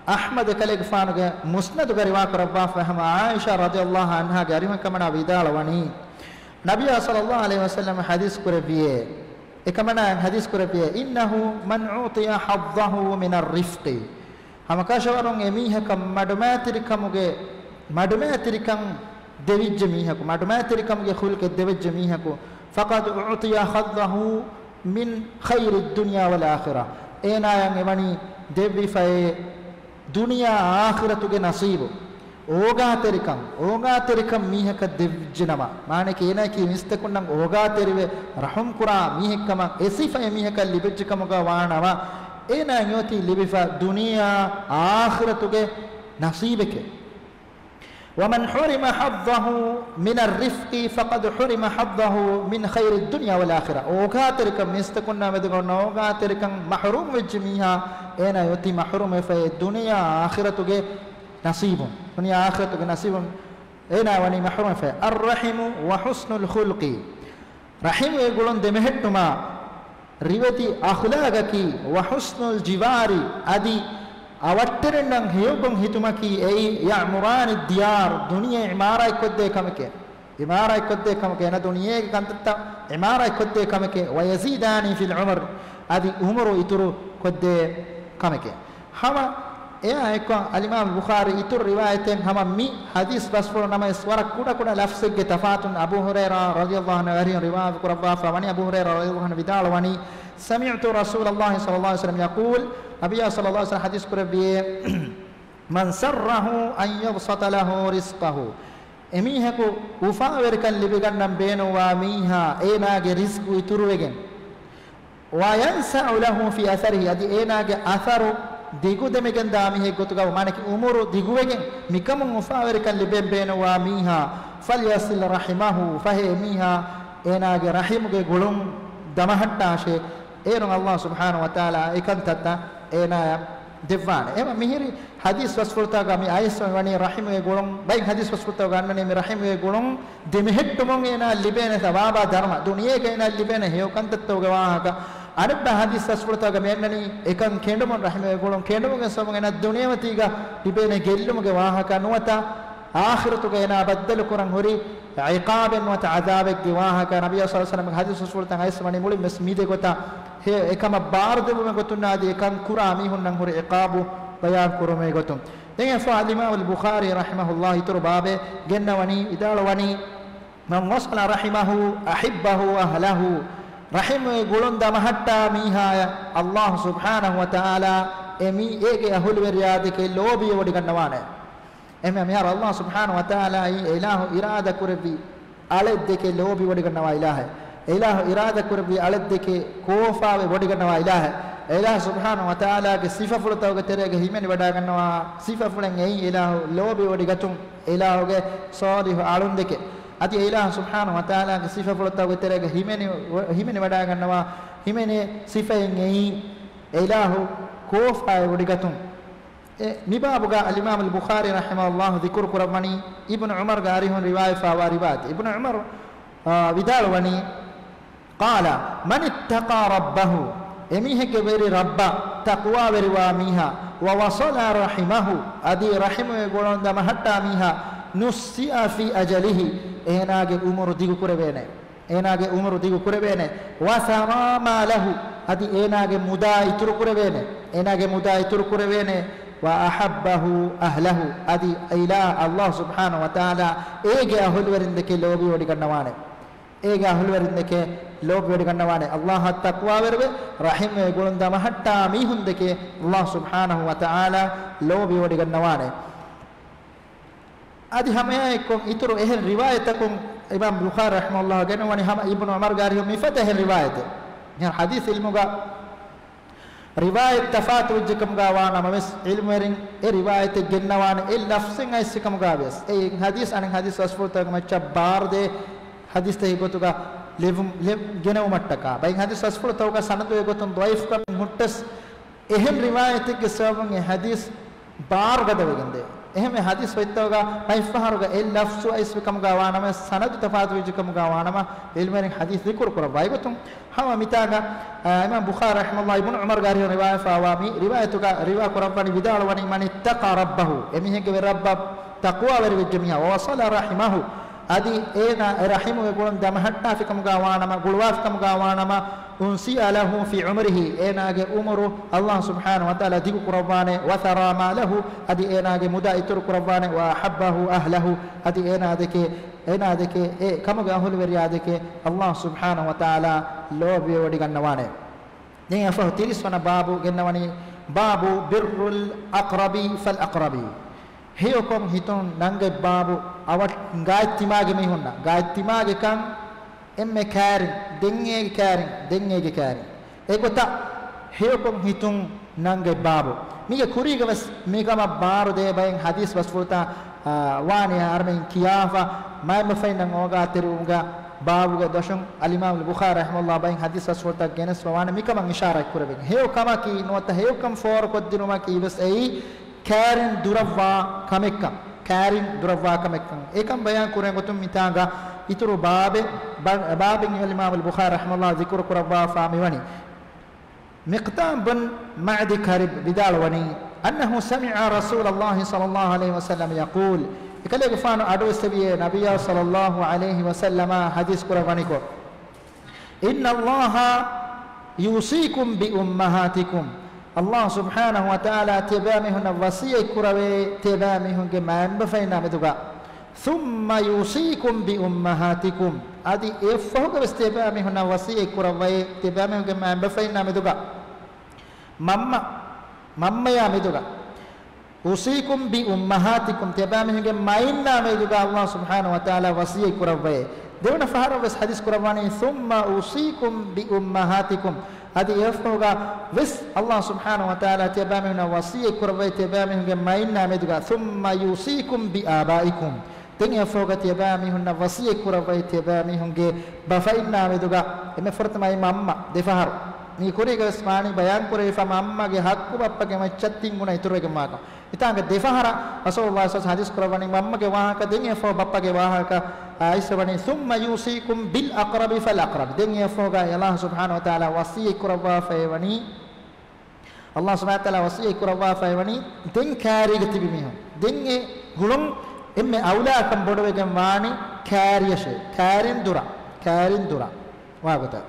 އަޙްމަދު ކަލޭގެފާނުގެ މުސްނަދުގަ ރިވާކުރައްވާފަ ހަމަ ޢާއިޝާ ރަޟިޔަﷲ ޢަންހާގެ އަރިހުން ކަމަނާ ވިދާޅުވަނީ، ނަބިއްޔާ ޞައްލަﷲ ޢަލައިހި ވަސައްލަމަ ޙަދީޘް ކުރެއްވިއޭ، އެކަމަނާ ޙަދީޘް ކުރެއްވިއޭ، إنه من أعطي حظه من الرفق. ހަމަކަށަވަރުން އެމީހަކަށް މަޑުމައިތިރިކަމުގެ، މަޑުމައިތިރިކަން ދެވިއްޖެ މީހަކު، މަޑުމައިތިރިކަމުގެ ޚުލްޤެއް ދެވިއްޖެ މީހަކު، فقد أعطي حظه من خير الدنيا والآخرة. އޭނާޔަށް އެވަނީ ދެއްވިފައޭ ދުނިޔާ އާޚިރަތުގެ ނަސީބު. އޯގާތެރިކަން، އޯގާތެރިކަން މީހަކަށް ދެއްވިއްޖެނަމަ، މާނައަކީ އޭނާއަކީ މީސްތަކުންނަށް އޯގާތެރިވެ ރަޙުމްކުރާ މީހެއްކަމަށް އެ ސިފައެއް މީހަކަށް ލިބިއްޖެކަމުގަ ވާނަމަ، އޭނާއަށް އޮތީ ލިބިފަ ދުނިޔާ އާޚިރަތުގެ ނަސީބެކޭ. ومن حرم حظه من الرفق فقد حرم حظه من خير الدنيا والآخرة. އޯގާތެރިކަން، މީސްތަކުންނާ މެދުގަ އޮންނަ އޯގާތެރިކަން މަޙްރޫމް ވެއްޖެ މީހާ، އޭނާ އޮތީ މަޙްރޫމް ވެފައޭ ދުނިޔާ އާޚިރަތުގެ ނަސީބުން، ދުނިޔާ އާޚިރަތުގެ ނަސީބުން އޭނާ ވަނީ މަޙްރޫމް ވެފައޭ. الرحم وحسن الخلق. ރަޙިމުގެ ގުޅުން ދެމެހެއްޓުމާ، ރިވެތި އަޚްލާގަކީ، وحسن الجوار، އަދި އަވަށްޓެރިންނަށް ހެޔޮކޮށް ހިތުމަކީ އެއީ، يعمران الديار، ދުނިޔެ އިމާރާތްކޮށްދޭ ކަމެކޭ. އިމާރާތްކޮށްދޭ ކަމެކޭ. އޭނަ ދުނިޔޭގެ ކަންތައްތައް އިމާރާތްކޮށްދޭ ކަމެކޭ. ويزيدان في العمر، އަދި އުމުރު އިތުރު ކޮށްދޭ ކަމެކޭ. ހަމަ އެއާ އެއްކޮށް އަލްއިމާމު ބުޚާރީ އިތުރު ރިވާޔަތެއް ހަމަ މި ޙަދީޘް ބަސްފުޅު ނަމަވެސް ވަރަށް ކުޑަ ކުޑަ ލަފްޒެއްގެ ތަފާތުން އަބޫ ހުރައިރާ ރަޟިޔަﷲ ޢަންހު އަރިހުން ރިވާވެ ކުރައްވާފަ ވަނީ، އަބޫ ހުރައިރާ ރަޟިޔަﷲ ޢަންހު ވިދާޅުވަނީ، سمعت رسول الله صلى الله عليه وسلم يقول، ނަބިއްޔާ ޞައްލަﷲ ޢަލައިހި ވަސައްލަމަ ޙަދީޘް ކުރެއްވިއޭ، من سره أن يبسط له رزقه، އެމީހަކު އުފާވެރިކަން ލިބިގަންނަން ބޭނުންވާ މީހާ އޭނާގެ ރިޒްޤު އިތުރުވެގެން، وينسأ له في أثره، އަދި އޭނާގެ އަސަރު ދިގުދެމިގެންދާ މީހެއް ގޮތުގަ، މާނައަކީ އުމުރު ދިގުވެގެން، މިކަމުން އުފާވެރިކަން ލިބެން ބޭނުންވާ މީހާ، فليصل رحمه، ފަހެ އެމީހާ އޭނާގެ ރަޙިމުގެ ގުޅުން ދަމަހައްޓާށޭ. އޭރުން ﷲ ސުބްޙާނަހޫ ވަތަޢާލާ އެކަންތައްތައް އޭނާޔަށް ދެއްވާނެ. އެހެން މިހިރި ޙަދީޘް ބަސްފުޅުތަކުގަ މި އައިސް ވަނީ ރަޙިމުގެ ގުޅުން، ބައެއް ޙަދީޘް ބަސްފުޅުތަކުގަ އަންނަނީ މި ރަޙިމުގެ ގުޅުން ދެމެހެއްޓުމުން އޭނާ ލިބޭނެ ސަވާބާ ދަރުމަ، ދުނިޔޭގަ އޭނާ ލިބޭނެ ހެޔޮ ކަންތައްތަކުގެ ވާހަކަ. އަނެއްބައި ޙަދީޘް ބަސްފުޅުތަކުގަ މި އަންނަނީ އެކަން ކެނޑުމުން، ރަޙިމުގެ ގުޅުން ކެނޑުމުގެ ސަބަބުން އޭނާ ދުނިޔެމަތީގަ ލިބޭނެ ގެއްލުމުގެ ވާހަކަ ނުވަތަ އާޚިރަތުގަ އޭނާ ބައްދަލު ކުރަން ހުރި ޢިޤާބެއް ނުވަތަ ޢަޛާބެއްގެ ވާހަކަ. ނަބިއްޔާ ޞައްލަﷲ ޢަލައިހި ވަސައްލަމަގެ ޙަދީޘް ބަސްފުޅުތައް އައިސް ވަނީ މުޅިން ވެސް މި ދެ ގޮތަށް ހެޔޮ އެކަމަށް ބާރުދެއްވުމެއް ގޮތުން އަދި އެކަން ކުރާ މީހުންނަށް ހުރި ޢިޤާބު ބަޔާން ކުރުމުގެ ގޮތުން. ދެން އެފަ އަލްއިމާމު އަލްބުޚާރީ ރަޙިމަހުﷲ އިތުރު ބާބެއް ގެންނަވަނީ، ވިދާޅުވަނީ، من وصل رحمه أحبه أهله، ރަޙިމުގެ ގުޅުން ދަމަހައްޓާ މީހާޔަށް ﷲ ސުބްޙާނަހޫ ވަތަޢާލާ އެ މީ އޭގެ އަހުލުވެރިޔާ ދެކެ ލޯބިވެވޮޑިގަންނަވާނެ. އެހެންވެ މިހާރު ﷲ ސުބްޙާނަހޫ ވަތަޢާލާއީ އެ އިލާހު އިރާދަ ކުރެއްވި އަޅެއް ދެކެ ލޯބިވޮޑިގަންނަވާ އިލާހެއް. އެ އިލާހު އިރާދަ ކުރެއްވި އަޅެއް ދެކެ ކޯފާވެ ވޮޑިގަންނަވާ އިލާހެއް. އެ އިލާހު ސުބްޙާނަހޫ ވަތަޢާލާގެ ސިފަފުޅުތަކުގެ ތެރޭގަ ހިމެނިވަޑައިގަންނަވާ ސިފަފުޅެއް އެއީ އެ އިލާހު ލޯބިވޮޑިގަތުން އެ އިލާހުގެ ޞާލިޙު އަޅުން ދެކެ. އަދި އެ އިލާހު ސުބްޙާނަހޫ ވަތަޢާލާގެ ސިފަފުޅުތަކުގެ ތެރޭގަ ހިމެނި، ހިމެނިވަޑައިގަންނަވާ ހިމެނޭ ސިފައެއް އެއީ އެ އިލާހު ކޯފާވެ ވޮޑިގަތުން. އެ، މި ބާބުގަ އަލްއިމާމު އަލްބުޚާރީ ރަޙިމަހުﷲ ޛިކުރު ކުރައްވަނީ އިބްނު ޢުމަރުގެ އަރިހުން ރިވާޔަތްވާ ރިވާޔަތެއް. އިބްނު ޢުމަރު، އާ، ވިދާޅުވަނީ، قال، من اتقى ربه، އެމީހެއްގެ ވެރި ރައްބަށް ތަޤްވާވެރިވާ މީހާ، ووصل رحمه، އަދި ރަޙިމުގެ ގުޅުން ދަމަހައްޓާ މީހާ، نسئ في أجله، އޭނާގެ އުމުރު ދިގުކުރެވޭނެ. އޭނާގެ އުމުރު ދިގު ކުރެވޭނެ. وثرى ماله، އަދި އޭނާގެ މުދާ އިތުރު ކުރެވޭނެ. އޭނާގެ މުދާ އިތުރު ކުރެވޭނެ. وأحبه أهله، އަދި އެ އިލާ، ﷲ ސުބްޙާނަހޫ ވަތަޢާލާ އޭގެ އަހުލުވެރިން ދެކެ ލޯބިވޮޑިގަންނަވާނެ. އޭގެ އަހުލުވެރިން ދެކެ ލޯބިވޮޑިގަންނަވާނެ. ﷲ އަށް ތަޤްވާވެރިވެ، ރަޙިމުގެ ގުޅުން ދަމަހައްޓާ މީހުން ދެކެ ﷲ ސުބްޙާނަހޫ ވަތަޢާލާ ލޯބިވޮޑިގަންނަވާނެ. އަދި ހަމައެއާއެއްކޮށް އިތުރު އެހެން ރިވާޔަތަކުން އިމާމް ބުޚާރީ ރަޙިމަހުﷲ ގެނަވަނީ ހަމަ އިބްނު ޢުމަރުގެ އަރިހުން މިފަދަ އެހެން ރިވާޔަތެއް. މިހާރު ޙަދީޘް ޢިލްމުގަ ރިވާޔަތް ތަފާތު ވެއްޖެކަމުގަ ވާނަމަވެސް، ޢިލްމުވެރިން އެ ރިވާޔަތެއް ގެންނަވާނެ އެއް ލަފްޒެއް އައިސްފިކަމުގަވިޔަސް. އެއިން ޙަދީޘް އަނެއް ޙަދީޘް ބަސްފުޅުތަކުގެ މައްޗަށް ބާރުދޭ ޙަދީޘްތަކެއް ގޮތުގަ ލެވުން، ލެ، ގެނެވުމަށްޓަކާ. ބައެއް ޙަދީޘް ބަސްފުޅުތަކުގަ ސަނަދުގެ ގޮތުން ޟަޢީފުކަމެއް ހުއްޓަސް، އެހެން ރިވާޔަތެއްގެ ސަބަބުން އެ ޙަދީޘް ބާރުގަދަވެގެންދޭ. އެހެންވެ ޙަދީޘް ބައްތަވަގަ ބައެއްފަހަރުގަ އެއް ލަފްޒު އައިސްފިކަމުގަ ވާނަމަ، ސަނަދު ތަފާތުވެއްޖެކަމުގަ ވާނަމަ، ޢިލްމުވެރިން ޙަދީޘް ޛިކުރު ކުރައްވާ އެގޮތުން. ހަމަ މިތާގަ، އާ، އިމާމް ބުޚާރީ ރަޙިމަހުﷲ އިބްނު ޢުމަރުގެ އަރިހުން ރިވާޔަތްވާ މި ރިވާޔަތުގަ ރިވާ ކުރައްވަނީ ވިދާޅުވަނީ، من اتقى ربه، އެމީހެއްގެ ވެރި ރައްބަށް ތަޤްވާވެރިވެއްޖެ މީހާ، ووصل رحمه، އަދި އޭނާ އެ ރަޙިމުގެ ގުޅުން ދަމަހައްޓާފިކަމުގަ ވާނަމަ، ގުޅުވާފިކަމުގަ ވާނަމަ، أنسئ له في عمره، އޭނާގެ އުމުރު ﷲ ސުބްޙާނަހޫ ވަތަޢާލާ ދިގު ކުރައްވާނެ، وثرى ماله، އަދި އޭނާގެ މުދާ އިތުރު ކުރައްވާނެ، وأحبه أهله، އަދި އޭނާ ދެކެ، އޭނާ ދެކެ، އެ ކަމުގެ އަހުލުވެރިޔާ ދެކެ ﷲ ސުބްޙާނަހޫ ވަތަޢާލާ ލޯބިވެވޮޑިގަންނަވާނެ. ދެން އެއަށްފަހު ތިރީސް ވަނަ ބާބު ގެންނަވަނީ، باب بر الأقرب فالأقرب. ހެޔޮކޮށް ހިތުން ނަންގަތް ބާބު، އަވަށް ގާތްތިމާގެ މީހުންނަށް، ގާތްތިމާގެ ކަން އެންމެ ކައިރިން، ދެން އޭގެ ކައިރިން، ދެން އޭގެ ކައިރިން. އެގޮތަށް ހެޔޮކޮށް ހިތުން ނަންގަތް ބާބު. މީގެ ކުރީގަވެސް މިކަމަށް ބާރު ދޭ ބައެއް ޙަދީޘް ބަސްފުޅުތައް، އާ، ވާނެ އަހަރުމެން ކިޔާފަ، މައިންބަފައިންނަށް އޯގާތެރިވުމުގަ ބާބުގެ ދޮށުން އަލްއިމާމުލް ބުޚާރީ ރަޙިމަހުﷲ ބައެއް ޙަދީޘް ބަސްފުޅުތައް ގެނެސްފަ ވާނެ މިކަމަށް އިޝާރާތް ކުރެވެން. ހެޔޮ ކަމަކީ ނުވަތަ ހެޔޮކަން ފޯރުކޮށްދިނުމަކީ ވެސް އެއީ ކައިރިން ދުރަށްވާ ކަމެއްކަން، ކައިރިން ދުރަށްވާ ކަމެއްކަން. އެކަން ބަޔާން ކުރެން ގޮތުން މިތާނގަ އިތުރު ބާބެއް، ބަ-، ބާބެއް އިމާމުލް ބުޚާރީ ރަޙިމަހުﷲ ޒިކުރު ކުރައްވާފާ މިވަނީ. މިޤްދާމް ބިން މަޢްދި ކަރިބް ވިދާޅުވަނީ، أنه سمع رسول الله صلى الله عليه وسلم يقول، އެކަލޭގެފާނު އަޑުއެއްސެވިއޭ ނަބިއްޔާ ޞައްލައްލާހު ޢަލައިހި ވަސައްލަމަ ޙަދީޘް ކުރައްވަނިކޮށް، إن الله يوصيكم بأمهاتكم، ﷲ ސުބްޙާނަހޫ ވަތަޢާލާ ތިޔަބައިމީހުންނަށް ވަޞިއްޔަތް ކުރަވޭ، ތިޔަބައިމީހުންގެ މައިންބަފައިންނާ މެދުގަ. ثم يوصيكم بأمهاتكم، އަދި އެއަށްފަހުގަވެސް ތިޔަބައިމީހުންނަށް ވަޞިއްޔަތް ކުރައްވައޭ، ތިޔަބައިމީހުންގެ މައިންބަފައިންނާ މެދުގަ. މަންމަ، މަންމަޔާ މެދުގަ. أوصيكم بأمهاتكم، ތިޔަބައިމީހުންގެ މައިންނާ މެދުގަ ﷲ ސުބްޙާނަހޫ ވަތަޢާލާ ވަޞިއްޔަތް ކުރައްވައޭ. ދެވަނަ ފަހަރަށް ވެސް ޙަދީޘް ކުރައްވަނީ، ثم أوصيكم بأمهاتكم، އަދި އެއަށްފަހުގަ ވެސް ﷲ ސުބްޙާނަހޫ ވަތަޢާލާ ތިޔަބައިމީހުންނަށް ވަޞިއްޔަތް ކުރައްވައޭ ތިޔަބައިމީހުންގެ މައިންނާ މެދުގަ. ثم يوصيكم بآبائكم، ދެން އެއަށްފަހުގަ ތިޔަބައިމީހުންނަށް ވަޞިއްޔަތް ކުރައްވައޭ ތިޔަބައިމީހުންގެ ބަފައިންނާ މެދުގަ. އެންމެ ފުރަތަމަ އެއީ މަންމަ ދެފަހަރު. މީ ކުރީގަވެސް ވާނީ ބަޔާން ކުރެވިފަ މަންމަގެ ޙައްޤު ބައްޕަގެ މައްޗަށް ތިން ގުނަ އިތުރުވެގެންވާކަން. މިތާނގަ ދެފަހަރަށް ރަސޫލުﷲ ޞައްލައްލާހު ޢަލައިހި ވަސައްލަމަ ޙަދީޘް ކުރައްވަނީ މަންމަގެ ވާހަކަ، ދެން އެއަށްފަހު ބައްޕަގެ ވާހަކަ، އައިސްވަނީ ثم يوصيكم بالأقرب فالأقرب. ދެން އެއަށްފަހުގަ ﷲ ސުބްޙާނަހޫ ވަތަޢާލާ ވަޞިއްޔަތް ކުރައްވާފައިވަނީ، ﷲ ސުބްޙާނަހޫ ވަތަޢާލާ ވަޞިއްޔަތް ކުރައްވާފައިވަނީ، ދެން ކައިރީގަ ތިބި މީހުން. ދެން އެ ގުޅުން އެންމެ އައުލާކަން ބޮޑުވެގެން ވާނީ ކައިރިޔަށޭ، ކައިރިން ދުރަށް، ކައިރިން ދުރަށް ވާގޮތަށް.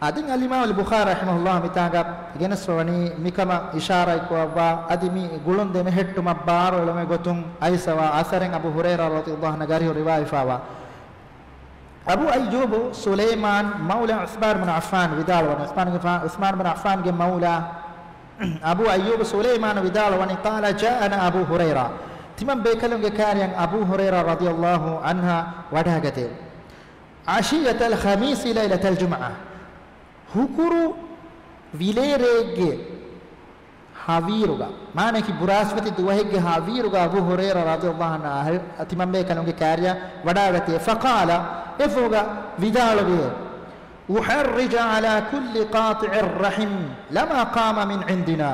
އަދި އަލްއިމާމު އަލް ބުޚާރީ ރަޙިމަހުﷲ މިތާނގަ ގެނެސްފަވަނީ މިކަމަށް އިޝާރާތްކުރައްވާ، އަދި މި ގުޅުން ދެމެހެއްޓުމަށް ބާރު އެޅުމުގެ ގޮތުން އައިސްފަވާ އަސަރެއް އަބޫ ހުރައިރާ ރަޟިޔަﷲ ޢަންހު ގާރިހު ރިވާވެފަވާ. އަބޫ އައްޔޫބު ސުލައިމާން މައުލާ ޢުޘްމާން ބިން ޢައްފާން ވިދާޅުވަނީ، ޢުޘްމާންގެ ފާ-، ޢުޘްމާން ބިން ޢައްފާންގެ މައުލާ އަބޫ އައްޔޫބު ސުލައިމާނު ވިދާޅުވަނީ، قال جاءنا أبو هريرة، ތިމަން ބޭކަލުންގެ ކާރިޔަށް އަބޫ ހުރައިރާ ރަޟިޔަﷲ ޢަންހު ވަޑައިގަތޭ. عشية الخميس ليلة الجمعة، ހުކުރު ވިލޭރޭގެ ހަވީރުގަ، މާނައަކީ ބުރާސްފަތި ދުވަހެއްގެ ހަވީރުގަ އަބޫ ހުރައިރާ ރަޟިޔަﷲ ޢަންހު ތިމަން ބޭކަލުންގެ ކާރިޔަށް ވަޑައިގަތޭ. فقال، އެފަހުގަ ވިދާޅުވިއޭ، أحرج على كل قاطع رحم لما قام من عندنا.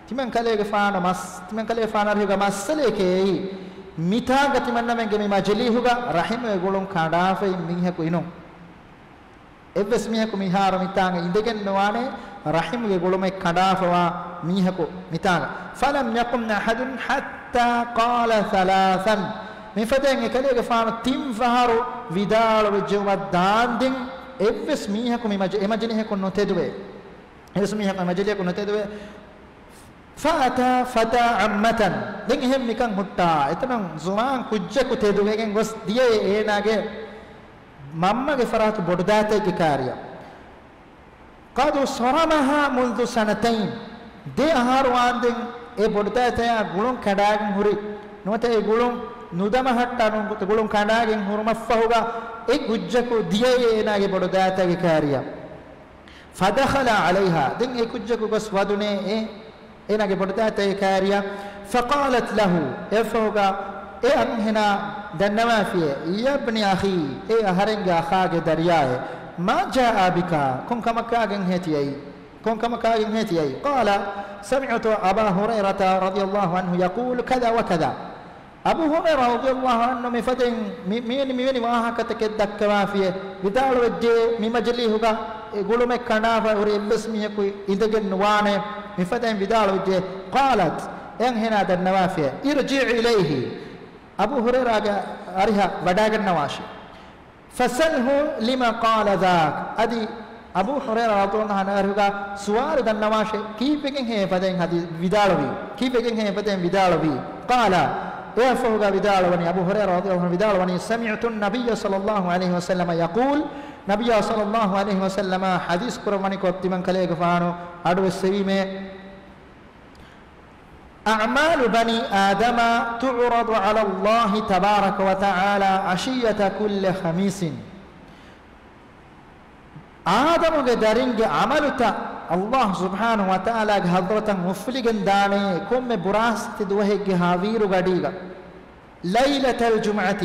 ތިމަން ކަލޭގެފާނު މަސް-، ތިމަން ކަލޭގެފާނު އަރިހުގަ މައްސަލައެކޭ އެއީ. މިތާނގަ ތިމަންނަމެންގެ މި މަޖިލީހުގަ ރަޙިމުގެ ގުޅުން ކަނޑާފައި މީހަކު އިނުން. އެއްވެސް މީހަކު މިހާރު މިތާނގަ އިނދެގެން ނުވާނެ، ރަޙިމުގެ ގުޅުމެއް ކަނޑާފަވާ މީހަކު މިތާނގަ. فلم يقم أحد حتى قال ثلاثا. މިފަދައިން އެކަލޭގެފާނު ތިން ފަހަރު ވިދާޅުވެއްޖެއްޔާ ދާންދެން އެއްވެސް މީހަކު މި މަޖި-، އެ މަޖިލީހަކުން ނުތެދުވޭ. އެވެސް މީހަކު މަޖިލީހަކު ނުތެދުވޭ. فأتى فتى عمة، ދެން އެހެން މިކަން ހުއްޓާ، އެތަނުން ޒުވާން ކުއްޖަކު ތެދުވެގެން ގޮސް ދިޔައޭ އޭނާގެ މަންމަގެ ފަރާތު ބޮޑުދައިތައެއްގެ ކާރިޔަށް. قد صرمها منذ سنتين، ދެ އަހަރު ވާންދެން އެ ބޮޑުދައިތަޔާ ގުޅުން ކަނޑާގެން ހުރި، ނުވަތަ އެ ގުޅުން ނުދަމަހައްޓާ ނު-، ގުޅުން ކަނޑާގެން ހުރުމަށްފަހުގަ އެ ކުއްޖަކު ދިޔައޭ އޭނާގެ ބޮޑުދައިތައްގެ ކާރިޔަށް. فدخل عليها، ދެން އެ ކުއްޖަކު ގޮސް ވަދުނޭ އެ، އޭނާގެ ބޮޑުދައިތައްގެ ކާރިޔަށް. فقالت له، އެފަހުގަ އެ އަންހެނާ ދަންނަވާފިޔޭ، يا ابن أخي، އޭ އަހަރެންގެ އަޚާގެ ދަރިޔާއޭ، ما جاء بك، ކޮން ކަމަކާގެންހޭ ތިއައީ؟ ކޮން ކަމަކާގެންހޭ ތިއައީ؟ قال، سمعت أبا هريرة رضي الله عنه يقول كذا وكذا. އަބޫ ހުރައިރާ ރަޟިޔަﷲ ޢަންހު މިފަދައިން މި-، މިވެނި، މިވެނި ވާހަކަތަކެއް ދައްކަވާފިޔޭ، ވިދާޅުވެއްޖެ، މި މަޖިލީހުގަ އެ ގުޅުމެއް ކަނޑާފަ ހުރި އެއްވެސް މީހަކު އިނދެގެން ނުވާނެ. މިފަދައިން ވިދާޅުވެއްޖެ، قالت، އެ އަންހެނާ ދަންނަވާފިޔޭ، ارجع إليه، އަބޫ ހުރައިރާގެ އަރިހަށް ވަޑައިގަންނަވާށޭ. فسله لم قال ذاك. އަދި އަބޫ ހުރައިރާ ރަޟިޔަﷲ ޢަންހުގެ ސުވާލު ދަންނަވާށޭ، ކީއްވެގެންހޭ އެފަދައިން ހަދީ ވިދާޅުވީ؟ ކީއްވެގެންހޭ އެފަދައިން ވިދާޅުވީ؟ قال، އެއަށްފަހުގަ ވިދާޅުވަނީ، އަބޫ ހުރައިރާ ރަޟިޔަﷲ ޢަންހު ވިދާޅުވަނީ، سمعت النبي صلى الله عليه وسلم يقول، ނަބިއްޔާ ޞައްލަﷲ ޢަލައިހި ވަސައްލަމަ ޙަދީޘް ކުރައްވަނިކޮށް ތިމަން ކަލޭގެފާނު އަޑުއެއްސެވީމޭ، أعمال بني آدم تعرض على الله تبارك وتعالى عشية كل خميس. އާދަމުގެ ދަރިންގެ ޢަމަލުތައް ﷲ ސުބްޙާނަހޫ ވަތަޢާލާގެ ޙަޟްރަތަށް އުފުލިގެން ދާނެ ކޮންމެ ބުރާސްތި ދުވަހެއްގެ ހަވީރު ގަޑީގަ. ليلة الجمعة،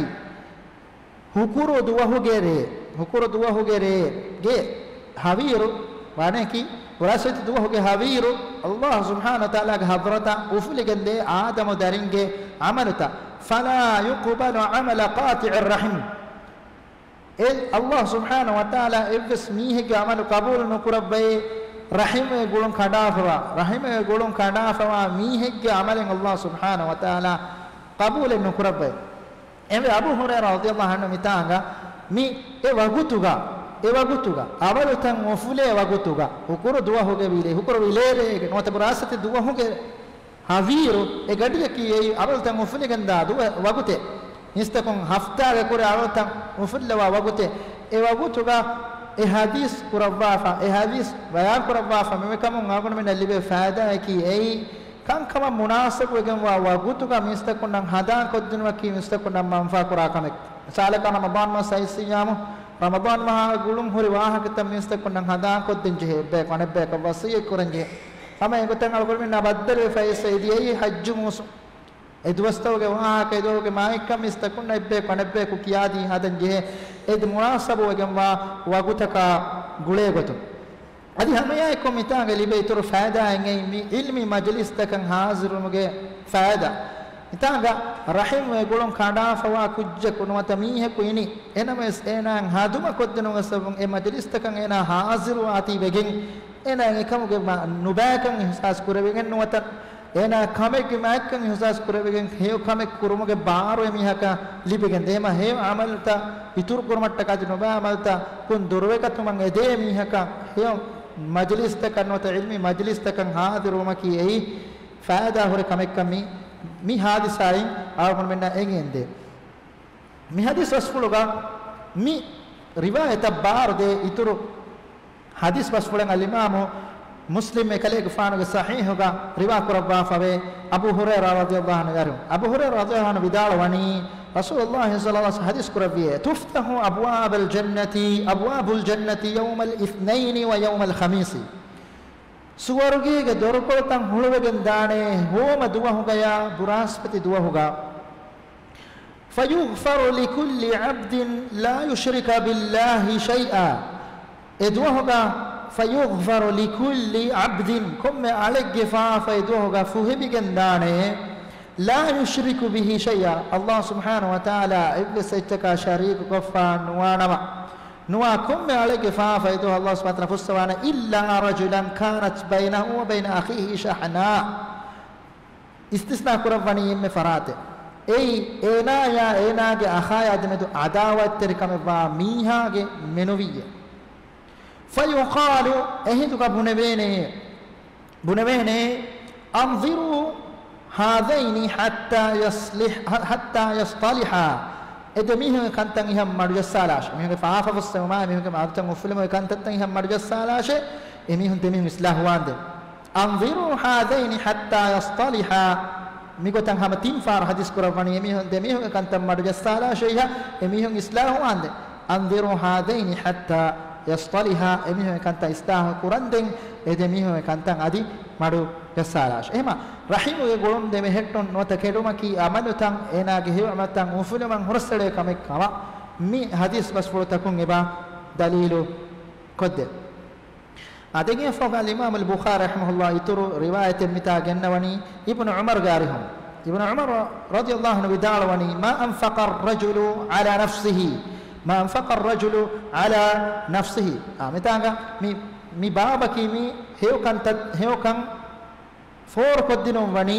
ހުކުރު ދުވަހުގެ ރޭ، ހުކުރު ދުވަހުގެ ރޭގެ ހަވީރު، ވާނެކީ ބުރާސްތި ދުވަހުގެ ހަވީރު، ﷲ ސުބްޙާނަހޫ ވަތަޢާލާގެ ޙަޟްރަތަށް އުފުލިގެންދޭ އާދަމު ދަރިންގެ ޢަމަލުތައް. فلا يقبل عمل قاطع الرحم. އެ ﷲ ސުބްޙާނަހޫ ވަތަޢާލާ އެއްވެސް މީހެއްގެ ޢަމަލު ޤަބޫލު ނުކުރައްވައޭ، ރަޙިމުގެ ގުޅުން ކަނޑާފަވާ، ރަޙިމުގެ ގުޅުން ކަނޑާފަވާ މީހެއްގެ ޢަމަލެއް ﷲ ސުބްޙާނަހޫ ވަތަޢާލާ ޤަބޫލެއް ނުކުރައްވައޭ. އެވެ، އަބޫ ހުރައިރާ ރަޟިޔަﷲ ޢަންހު މިތާނގަ މި އެ ވަގުތުގަ، އެ ވަގުތުގަ، ޢަމަލުތައް އުފުލޭ ވަގުތުގަ، ހުކުރު ދުވަހުގެ ވިލޭ، ހުކުރު ވިލޭރޭގެ ނުވަތަ ބުރާސްތި ދުވަހުގެ ހަވީރު، އެ ގަޑިއަކީ އެއީ ޢަމަލުތައް އުފުލިގެންދާ ދުވަ-، ވަގުތެއް. މީސްތަކުން ހަފްތާގެ ކުރި ޢަމަލުތައް އުފުއްލަވާ ވަގުތެއް. އެ ވަގުތުގަ އެ ޙަދީޘް ކުރައްވާފަ، އެ ޙަދީޘް ބަޔާން ކުރައްވާފަ މި ކަމުން އަޅުގަނޑުމެންނަށް ލިބޭ ފައިދާއަކީ އެއީ، ކަންކަމަށް މުނާސަބުވެގެންވާ ވަގުތުގަ މީސްތަކުންނަށް ހަނދާންކޮށްދިނުމަކީ މީސްތަކުންނަށް މަންފާ ކުރާ ކަމެއް. މިސާލަކަށް ރަމަޟާން މަސް އައިސް އައްޔާމު، ރަމަޟާން މަހާ ގުޅުން ހުރި ވާހަކަތައް މީސްތަކުންނަށް ހަނދާންކޮށްދޭން ޖެހޭ. އެއްބަޔަކު އަނެއްބަޔަކަށް ވަޞިއްޔަތް ކުރަން ޖެހޭ. ހަމަ އެގޮތަށް އަޅުގަނޑުމެންނާ ބައްދަލުވެފަ އެއްސަ އެދިޔައީ ޙައްޖު މޫސުން. އެ ދުވަސްތަކުގެ ވާހަކަ، އެ ދުވަހުގެ މާތްކަން މީސްތަކުންނަށް އެއްބަޔަކު އަނެއްބަޔަކު ކިޔާދީ ހަދަން ޖެހޭ. އެ ދެ މުނާސަބުވެގެންވާ ވަގުތަކާ ގުޅޭގޮތުން. އަދި ހަމައެއާއެކު މިތާނގަ ލިބޭ އިތުރު ފައިދާއެއް އެއީ މި ޢިލްމީ މަޖިލިސްތަކަށް ޙާޟިރުވުމުގެ ފައިދާ. މިތާނގަ ރަޙިމުގެ ގުޅުން ކަނޑާފަވާ ކުއްޖަކު ނުވަތަ މީހަކު އިނީ. އެނަމަވެސް އޭނާއަށް ހަނދުމަކޮށްދިނުމުގެ ސަބަބުން އެ މަޖިލިސްތަކަށް އޭނާ ޙާޟިރުވާތީ ވެގެން އޭނާއަށް އެކަމުގެ މަ-، ނުބައިކަން އިޙްސާސް ކުރެވިގެން ނުވަތަ އޭނާ ކަމެއްގެ މާތްކަން އިޙްސާސް ކުރެވިގެން ހެޔޮ ކަމެއް ކުރުމުގެ ބާރު އެމީހަކަށް ލިބިގެން ދޭ. އެހެންވީމަ ހެޔޮ ޢަމަލުތައް އިތުރުކުރުމަށްޓަކާ އަދި ނުބައި ޢަމަލުތައް ކުން ދުރުވެގަތުމަށް އެދޭ މީހަކަށް ހެޔޮ މަޖިލިސްތަކަށް ނުވަތަ ޢިލްމީ މަޖިލިސްތަކަށް ޙާޟިރުވުމަކީ އެއީ ފައިދާ ހުރި ކަމެއްކަން މި، މި ޙާދިސާއިން އަޅުގަނޑުމެންނަށް އެނގޭންދޭ. މި ޙަދީޘް ބަސްފުޅުގަ މި ރިވާޔަތަށް ބާރުދޭ އިތުރު ޙަދީޘް ބަސްފުޅެއް އަލްއިމާމު މުސްލިމް އެކަލޭގެފާނުގެ ޞަޙީޙުގަ ރިވާ ކުރައްވާފަވޭ. އަބޫ ހުރައިރާ ރަޟިޔަﷲ ޢަންހު އަރިހު، އަބޫ ހުރައިރާ ރަޟިޔަﷲ ޢަންހު ވިދާޅުވަނީ، ރަސޫލުﷲ ޞައްލަﷲ ޢަލައިހި ވަސައްލަމަ ޙަދީޘް ކުރެއްވިއޭ، تفتح أبواب الجنة، أبواب الجنة يوم الاثنين ويوم الخميس. ސުވަރުގޭގެ ދޮރުކޮޅުތައް ހުޅުވެގެން ދާނެ ހޯމަ ދުވަހުގަޔާ ބުރާސްފަތި ދުވަހުގަ. فيغفر لكل عبد لا يشرك بالله شيئا. އެ ދުވަހުގަ، فيغفر لكل عبد، ކޮންމެ އަޅެއްގެ ފާފަ އެ ދުވަހުގަ ފުހެވިގެން ދާނެ، لا يشرك به شيئا، ﷲ ސުބްޙާނަހޫ ވަތަޢާލާ އެއްވެސް އެއްޗަކާ ޝަރީކު ކޮށްފަ ނުވާނަމަ. ނުވާ ކޮންމެ އަޅެއްގެ ފާފަ އެ ދުވަހު ﷲ ސުބްޙާނަހޫ ވަތަޢާލާ ފުއްސަވާނެ، إلا رجلا كانت بينه وبين أخيه شحناء. އިސްތިސްނާ ކުރައްވަނީ އެންމެ ފަރާތެއް. އެއީ، އޭނާޔާ އޭނާގެ އަޚާޔާ ދެމެދު ޢަދާވަތްތެރިކަމެއްވާ މީހާގެ މެނުވިއްޔެ. فيقال، އެހިނދުގަ ބުނެވޭނެ، ބުނެވޭނެ، أنظروا هذين حتى يصلح، حتى يصطلحا. އެ ދެ މީހުންގެ ކަންތައް އިހަށް މަޑުޖައްސާލާށޭ. މީހުންގެ ފާފަ ފުއްސެވުމާއި މީހުންގެ މާތްކަން އުފުލުމުގެ ކަންތައްތައް އިހަށް މަޑުޖައްސާލާށޭ. އެ މީހުން ދެ މީހުން އިސްލާހުވާންދެން. أنظروا هذين حتى يصطلحا. މިގޮތަށް ހަމަ ތިން ފަހަރަށް ޙަދީޘް ކުރައްވަނީ އެމީހުން ދެ މީހުންގެ ކަންތައް މަޑުޖައްސާލާށޭ އިހަށް އެ މީހުން އިސްލާހުވާންދެން. أنظروا هذين حتى يصطلحا. އެ މީހުންގެ ކަންތައް އިސްލާހު ކުރަންދެން އެ ދެ މީހުންގެ ކަންތައް އަދި މަޑު ޖައްސާލާށޭ. އެހެންވީމަ ރަޙިމުގެ ގުޅުން ދެމެހެއްޓުން ނުވަތަ ކެޑުމަކީ ޢަމަލުތައް އޭނާގެ ހެޔޮ ޢަމަލުތައް އުފުލުމަށް ހުރަސްއެޅޭ ކަމެއް ކަމަށް މި ޙަދީޘް ބަސްފުޅުތަކުން އެބަ ދަލީލު ކޮށްދޭ. އާދެގެ ފޮގަ އަލްއިމާމު އަލްބުޚާރީ ރަޙިމަހުﷲ އިތުރު ރިވާޔަތެއް މިތާ ގެންނަވަނީ އިބްނު ޢުމަރުގެ އަރިހުން. އިބްނު ޢުމަރު ރަޟިޔަﷲ ޢަންހު ވިދާޅުވަނީ، ما أنفق الرجل على نفسه، ما أنفق الرجل على نفسه. އާ، މިތާނގަ މި، މި ބާބަކީ މި ހެޔޮކަންތައް، ހެޔޮކަން ފޯރުކޮށްދިނުން ވަނީ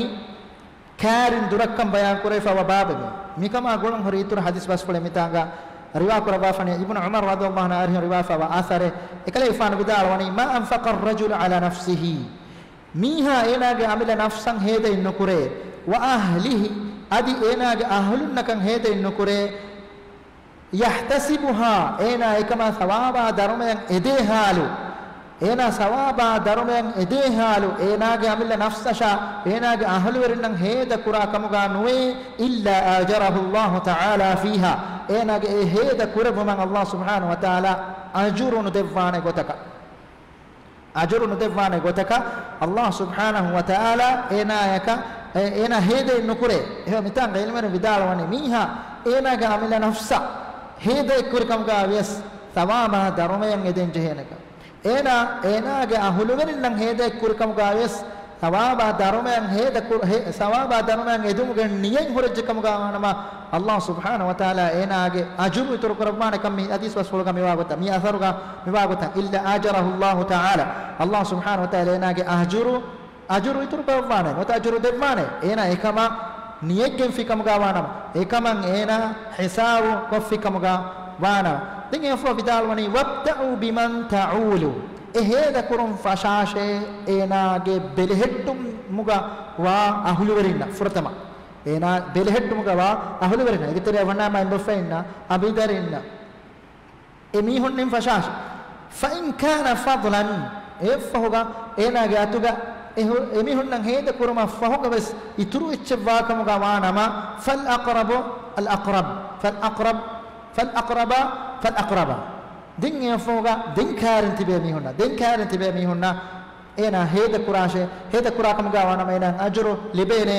ކާރިން ދުރަށްކަން ބަޔާން ކުރެވިފައިވާ ބާބެވެ. މިކަމާ ގުޅުން ހުރި އިތުރު ޙަދީޘް ބަސްފުޅެއް މިތާނގަ ރިވާ ކުރައްވާފަނީ އިބްނު ޢުމަރު ރަޟިޔަﷲ ޢަންހުމާ އަރިހުން ރިވާފައިވާ އަސަރެއް. އެކަލޭގެފާނު ވިދާޅުވަނީ، "ما أنفق الرجل على نفسه." މީހާ އޭނާގެ އަމިއްލަ ނަފްސަށް ހޭދައެއް ނުކުރޭ. "وأهله." އަދި އޭނާގެ އަހުލުންނަކަށް ހޭދައެއް ނުކުރޭ. "يحتسبها." އޭނާ އެކަމާ ސަވާބާ ދަރުމަޔަށް އެދޭ ހާލު. އޭނާ ސަވާބާ ދަރުމަޔަށް އެދޭ ހާލު، އޭނާގެ އަމިއްލަ ނަފްސަށާ އޭނާގެ އަހުލުވެރިންނަށް ހޭދަ ކުރާ ކަމުގާ ނުވޭ، "إلا آجره الله تعالى فيها." އޭނާގެ އެ ހޭދަ ކުރެއްވުމަށް ﷲ ސުބްޙާނަހޫ ވަތަޢާލާ އަޖުރު ނުދެއްވާނެ ގޮތަކަށް، އަޖުރު ނުދެއްވާނެ ގޮތަކަށް ﷲ ސުބްޙާނަހޫ ވަތަޢާލާ އޭނާޔަކަށް، އޭ-، އޭނާ ހޭދައެއް ނުކުރޭ. އެހެން މިތާނގަ ޢިލްމުވެރިން ވިދާޅުވަނީ، މީހާ އޭނާގެ އަމިއްލަ ނަފްސަށް ހޭދައެއް ކުރި ކަމުގާ ވިޔަސް ސަވާބާ ދަރުމަޔަށް އެދެން ޖެހޭނެކަން. އޭނާ، އޭނާގެ އަހުލުވެރިންނަށް ހޭދައެއް ކުރި ކަމުގާ ވިޔަސް ސަވާބާ ދަރުމަޔަށް ހޭދަ ކުރ-، ހޭ-، ސަވާބާ ދަރުމަޔަށް އެދުމުގެ ނިޔަތް ހުރެއްޖެ ކަމުގާ ވާނަމަ، ﷲ ސުބްޙާނަހޫ ވަތަޢާލާ އޭނާގެ އަޖުރު އިތުރު ކުރައްވާނެ ކަން މި ޙަދީޘް ބަސްފުޅުގަ މިވާ ގޮތަށް، މި އަސަރުގަ މިވާ ގޮތަށް، "إلا آجره الله تعالى." ﷲ ސުބްޙާނަހޫ ވަތަޢާލާ އޭނާގެ އަޖުރު، އަޖުރު އިތުރު ކުރައްވާނެ، ނުވަތަ އަޖުރު ދެއްވާނެ. އޭނާ އެކަމަށް ނިޔަތްގެންފި ކަމުގާ ވާނަމަ، އެކަމަށް އޭނާ ހިސާބު ކޮށްފި ކަމުގާ ވާނަމަ. ދެން އެއަށްފަހު ވިދާޅުވަނީ، "وابدأوا بمن تعول." އެ ހޭދަ ކުރުން ފަށާށޭ އޭނާގެ ބެލެހެއްޓުމުގަ ވާ އަހުލުވެރިންނަށް ފުރަތަމަ. އޭނާ ބެލެހެއްޓުމުގަ ވާ އަހުލުވެރިންނަށް، އޭގެ ތެރެއަށް ވަންނާ މައިންބަފައިންނަށް، އަނބިދަރިންނަށް، އެ މީހުންނިން ފަށާށި. "فإن كان فضلا." އެއަށްފަހުގަ އޭނާގެ އަތުގަ އެ ހު-، އެމީހުންނަށް ހޭދަ ކުރުމަށް ފަހުގަ ވެސް އިތުރު އެއްޗެއް ވާކަމުގަ ވާނަމަ، "فالأقرب الأقرب، فالأقرب، فالأقرب، فالأقرب." ދެން އެއަށްފަހުގަ ދެން ކައިރިން ތިބޭ މީހުންނަށް، ދެން ކައިރިން ތިބޭ މީހުންނަށް އޭނާ ހޭދަ ކުރާށޭ، ހޭދަ ކުރާ ކަމުގަ ވާނަމަ އޭނާ އަޖުރު ލިބޭނޭ.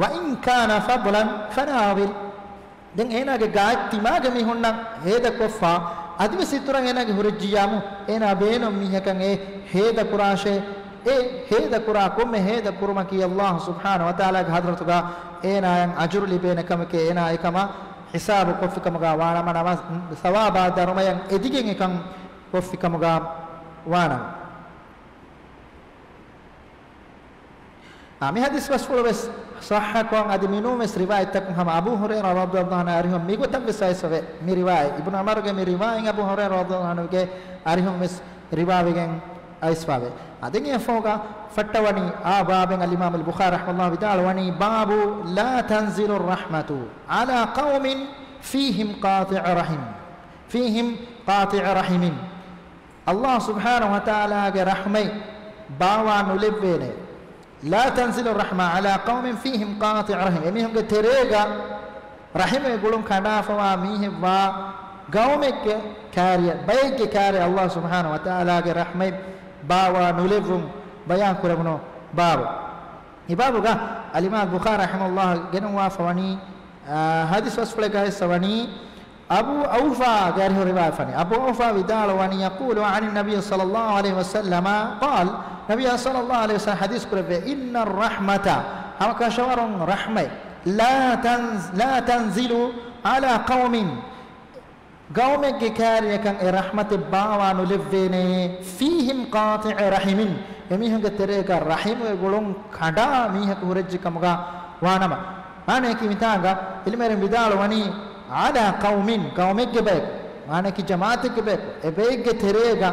"وإن كان فضلا فناول." ދެން އޭނާގެ ގާތް ތިމާގެ މީހުންނަށް ހޭދަ ކޮށްފަ، އަދިވެސް އިތުރަށް އޭނާގެ ހުރެއްޖިއްޔާމު، އޭނާ ބޭނުން މީހަކަށް އެ ހޭދަ ކުރާށޭ. އެ ހޭދަ ކުރާ ކޮންމެ ހޭދަ ކުރުމަކީ ﷲ ސުބްޙާނަހޫ ވަތަޢާލާގެ ޙަޟްރަތުގަ އޭނާޔަށް އަޖުރު ލިބޭނެ ކަމެކޭ، އޭނާ އެކަމަށް ހިސާބު ކޮށްފި ކަމުގަ ވާނަމަ، ނަމަ ސަވާބާ ދަރުމަޔަށް އެދިގެން އެކަން ކޮށްފި ކަމުގަ ވާނަމަ. އާ، މި ޙަދީޘް ބަސްފުޅު ވެސް ޞައްޙަކޮށް، އަދި މިނޫން ވެސް ރިވާޔަތްތަކުން ހަމަ އަބޫ ހުރައިރާ ރަޟިޔަﷲ ޢަންހު އަރިހުން މިގޮތަށް ވެސް އައިސްފަވޭ. މި ރިވާޔަތް އިބްނު ޢުމަރުގެ މި ރިވާޔަތް އަބޫ ހުރައިރާ ރަޟިޔަﷲ ޢަންހުގެ އަރިހުން ވެސް ރިވާވެގެން އައިސްފަވޭ. އާ، ދެން އެއަށްފަހުގަ ފައްޓަވަނީ އާ ބާބެއް އަލްއިމާމު އަލްބުޚާރީ ރަޙިމަހުﷲ ވިދާޅުވަނީ، "باب لا تنزل الرحمة على قوم فيهم قاطع رحم، فيهم قاطع رحم." ﷲ ސުބްޙާނަހޫ ވަތަޢާލާގެ ރަޙްމަތް ބާވާ ނުލެއްވޭނެ. "لا تنزل الرحمة على قوم فيهم قاطع رحم." އެމީހުންގެ ތެރޭގަ ރަޙިމުގެ ގުޅުން ކަނޑާފަވާ މީހެއްވާ ގައުމެއްގެ ކާރިޔަށް، ބައެއްގެ ކާރިޔަށް ﷲ ސުބްޙާނަހޫ ވަތަޢާލާގެ ރަޙްމަތް ބާވާ ނުލެއްވުން ބަޔާން ކުރެވުނު ބާބު. މި ބާބުގަ އަލްއިމާމު ބުޚާރީ ރަޙިމަހުﷲ ގެނުންވާފަ ވަނީ، އާ، ޙަދީޘް ބަސްފުޅެއްގަ އައިސްފަ ވަނީ، އަބޫ އައުފާގެ އަރިހު ރިވާޔަތް ފަނި. އަބޫ އައުފާ ވިދާޅުވަނީ، يقول عن النبي صلى الله عليه وسلم قال، ނަބިއްޔާ ޞައްލައްލާހު ޢަލައިހި ވަސައްލަމަ ޙަދީޘް ކުރެއްވޭ، إن الرحمة، ހަމަކަށަވަރުން ރަޙްމަތް، لا تنز-، لا تنزل على قوم، ގައުމެއްގެ ކާރިޔަކަށް އެ ރަޙްމަތެއް ބާވާ ނުލެއްވޭނެ، فيهم قاطع رحم، އެމީހުންގެ ތެރޭގަ ރަޙިމުގެ ގުޅުން ކަނޑާ މީހަކު ހުރެއްޖެ ކަމުގަ ވާނަމަ. މާނަޔަކީ މިތާނގަ ޢިލްމުވެރިން ވިދާޅުވަނީ، على قوم، ގައުމެއްގެ ބަޔަކު، މާނަޔަކީ ޖަމާޢަތެއްގެ ބަޔަކު، އެ ބައެއްގެ ތެރޭގަ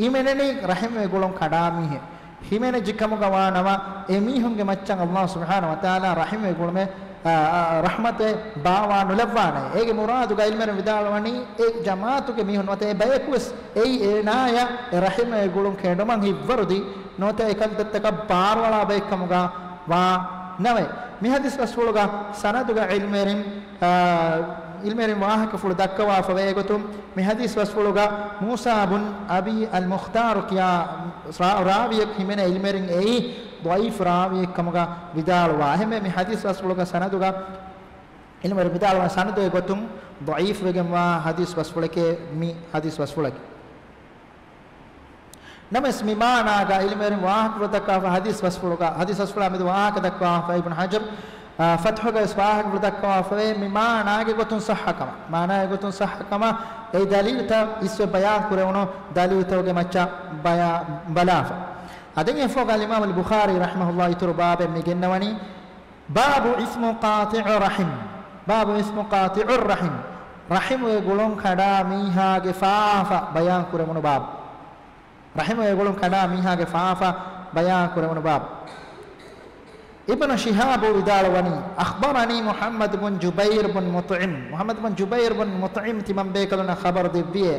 ހިމެނެނީ ރަޙިމުގެ ގުޅުން ކަނޑާ މީހެއް ހިމެނިއްޖެ ކަމުގަ ވާނަމަ، އެ މީހުންގެ މައްޗަށް ﷲ ސުބްޙާނަހޫ ވަތަޢާލާ ރަޙިމުގެ ގުޅުމެއް، އާ، އާ، ރަޙްމަތެއް ބާވާ ނުލައްވާނެ. އޭގެ މުރާދުގަ ޢިލްމުވެރިން ވިދާޅުވަނީ، އެ ޖަމާޢަތުގެ މީހުން ނުވަތަ އެ ބަޔަކު ވެސް އެއީ އޭނާޔަށް އެ ރަޙިމުގެ ގުޅުން ކެނޑުމަށް ހިތްވަރުދީ ނުވަތަ އެ ކަންތައްތަކަށް ބާރުއަޅާ ބައެއް ކަމުގަ ވާ ނަމެ. މި ޙަދީޘް ބަސްފުޅުގަ ސަނަދުގަ ޢިލްމުވެރިން، އާ، ޢިލްމުވެރިން ވާހަކަފުޅު ދައްކަވާފަވޭ. އެގޮތުން މި ޙަދީޘް ބަސްފުޅުގަ މޫސާ ބުން އަބީ އަލް މުޚްތާރު ކިޔާ ރާ-، ރާވިޔެއް ހިމެނޭ ޢިލްމުވެރިން އެއީ ޟަޢީފު ރާވިއެއް ކަމުގަ ވިދާޅުވާ. އެހެންވެ، މި ޙަދީޘް ބަސްފުޅުގަ ސަނަދުގަ ޢިލްމުވެރިން ވިދާޅުވާ ސަނަދުގެ ގޮތުން ޟަޢީފުވެގެންވާ ޙަދީޘް ބަސްފުޅެކޭ މި ޙަދީޘް ބަސްފުޅަކީ. ނަމަވެސް މި މާނާގަ ޢިލްމުވެރިން ވާހަކަފުޅު ދައްކަވާފަ ޙަދީޘް ބަސްފުޅުގަ، ޙަދީޘް ބަސްފުޅާ މެދު ވާހަކަ ދައްކަވާފަ އިބްނު ޙަޖަރު، އާ، ފަތްޙުގަ ވެސް ވާހަކަފުޅު ދައްކަވާފަވޭ މި މާނާގެ ގޮތުން ޞައްޙަކަމަށް، މާނާގެ ގޮތުން ޞައްޙަކަމަށް އެ ދަލީލުތައް އިސްވެ ބަޔާން ކުރެވުނު ދަލީލުތަކުގެ މައްޗަށް ބަޔާ-، ބަލާފަ. އަދި އެފޯގަ އަލްއިމާމު އަލް ބުޚާރީ ރަޙިމަހުﷲ އިތުރު ބާބެއް މި ގެންނަވަނީ، باب إثم قاطع الرحم، باب إثم قاطع الرحم، ރަޙިމުގެ ގުޅުން ކަނޑާ މީހާގެ ފާފަ ބަޔާން ކުރެވުނު ބާބު. ރަޙިމުގެ ގުޅުން ކަނޑާ މީހާގެ ފާފަ ބަޔާން ކުރެވުނު ބާބު. އިބްނު ޝިހާބު ވިދާޅުވަނީ، أخبرني محمد بن جبير بن مطعم، މުޙައްމަދު ބިން ޖުބައިރު ބިން މުޠްޢިމް ތިމަން ބޭކަލުންނަށް ޚަބަރު ދެއްވިއޭ،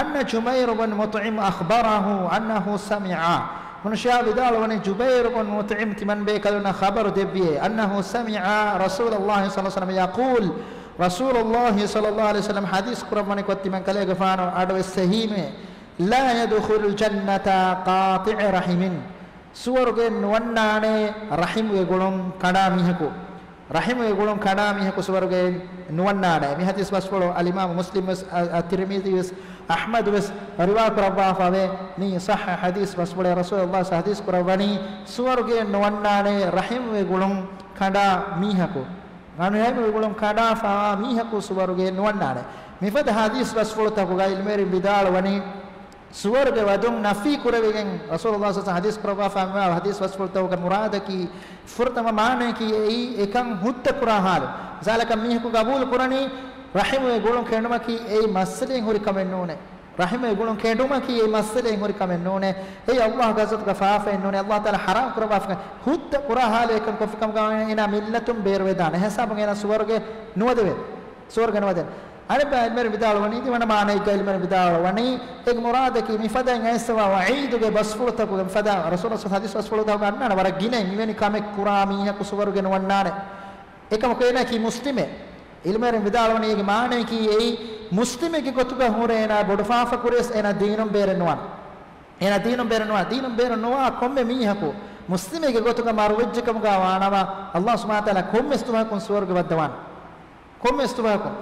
أن جبير بن مطعم أخبره أنه سمع، އިބްނު ޝިހާބު ވިދާޅުވަނީ، ޖުބައިރު ބިން މުޠްޢިމް ތިމަން ބޭކަލުންނަށް ޚަބަރު ދެއްވިއޭ، أنه سمع رسول الله صلى الله عليه وسلم يقول، ރަސޫލުﷲ ޞައްލަﷲ ޢަލައިހި ވަސައްލަމަ ޙަދީޘް ކުރައްވަނީ ކޮށް ތިމަން ކަލޭގެފާނު އަޑު އެއްސެހީމޭ، لا يدخل الجنة قاطع رحم، ސުވަރުގެ ނުވަންނާނެ ރަޙިމުގެ ގުޅުން ކަނޑާ މީހަކު، ރަޙިމުގެ ގުޅުން ކަނޑާ މީހަކު ސުވަރުގެ ނުވަންނާނެ. މި ޙަދީޘް ބަސްފުޅު އަލްއިމާމު މުސްލިމް ވެސް، އަ، އަ، ތިރްމިޛީ ވެސް، އަޙްމަދު ވެސް ރިވާ ކުރައްވާފަވޭ. މީ ޞައްޙަ ޙަދީޘް ބަސްފުޅޭ، ރަސޫލުﷲ ޙަދީޘް ކުރައްވަނީ، ސުވަރުގެ ނުވަންނާނެ ރަޙިމުގެ ގުޅުން ކަނޑާ މީހަކު. ރަޙިމުގެ ގުޅުން ކަނޑާފަވާ މީހަކު ސުވަރުގެ ނުވަންނާނެ. މިފަދަ ޙަދީޘް ބަސްފުޅުތަކުގައި ޢިލްމުވެރިން ވިދާޅުވަނީ، ސުވަރުގެ ވަދުން ނަފީ ކުރެވިގެން ރަސޫލުﷲ ޞައްލަﷲ ޢަލައިހި ވަސައްލަމަ ޙަދީޘް ކުރައްވާފަ މިވާ ޙަދީޘް ބަސްފުޅުތަކުގެ މުރާދަކީ، ފުރަތަމަ މާނަޔަކީ އެއީ އެކަން ހުއްދަ ކުރާ ޙާލު. މިސާލަކަށް މީހަކު ގަބޫލު ކުރަނީ، ރަޙިމުގެ ގުޅުން ކެނޑުމަކީ އެއީ މައްސަލައެއް ހުރި ކަމެއް ނޫނޭ. ރަޙިމުގެ ގުޅުން ކެނޑުމަކީ އެއީ މައްސަލައެއް ހުރި ކަމެއް ނޫނޭ. އެއީ ﷲގެ ޙަޟްރަތުގަ ފާފައެއް ނޫނޭ. ﷲ ތަޢާލާ ޙަރާމް ކުރައްވާފަ ހުއްދަ ކުރާ ޙާލު އެކަން ކޮށްފި ކަމުގަ އޭނާ މިއްލަތުން ބޭރުވެދާނެ. އެހިސާބުން އޭނާ ސުވަރުގެ ނުވަދެވޭ. ސުވަރުގެ ނުވަދެން. އަނެއްބައި ޢިލްމުވެރިން ވިދާޅުވަނީ، ދިވަނަ މާނައެއްގަ ޢިލްމުވެރިން ވިދާޅުވަނީ، އޭގެ މުރާދަކީ މިފަދައިން އައިސްފަވާ ވަޢީދުގެ ބަސްފުޅުތަކުގެ މިފަދަ ރަސޫލު ޙަދީޘް ބަސްފުޅުތަކުގަ އަންނާނެ ވަރަށް ގިނައިން މިވެނި ކަމެއް ކުރާ މީހަކު ސުވަރުގެ ނުވަންނާނެ. އެކަމަކު އޭނާއަކީ މުސްލިމެއް. ޢިލްމުވެރިން ވިދާޅުވަނީ އޭގެ މާނައަކީ އެއީ މުސްލިމެއްގެ ގޮތުގަ ހުރެ އޭނާ ބޮޑު ފާފަ ކުރިޔަސް އޭނާ ދީނުން ބޭރެއް ނުވާނެ. އޭނާ ދީނުން ބޭރެއް ނުވާ، ދީނުން ބޭރެއް ނުވާ ކޮންމެ މީހަކު މުސްލިމެއްގެ ގޮތުގަ މަރުވެއްޖެ ކަމުގަ ވާނަމަ، ﷲ ސުބްޙާނަހޫ ވަތަޢާލާ ކޮންމެސް ދުވަހަކުން ސުވަރުގެ ވައްދަވާނެ. ކޮންމެސް ދުވަހަކުން.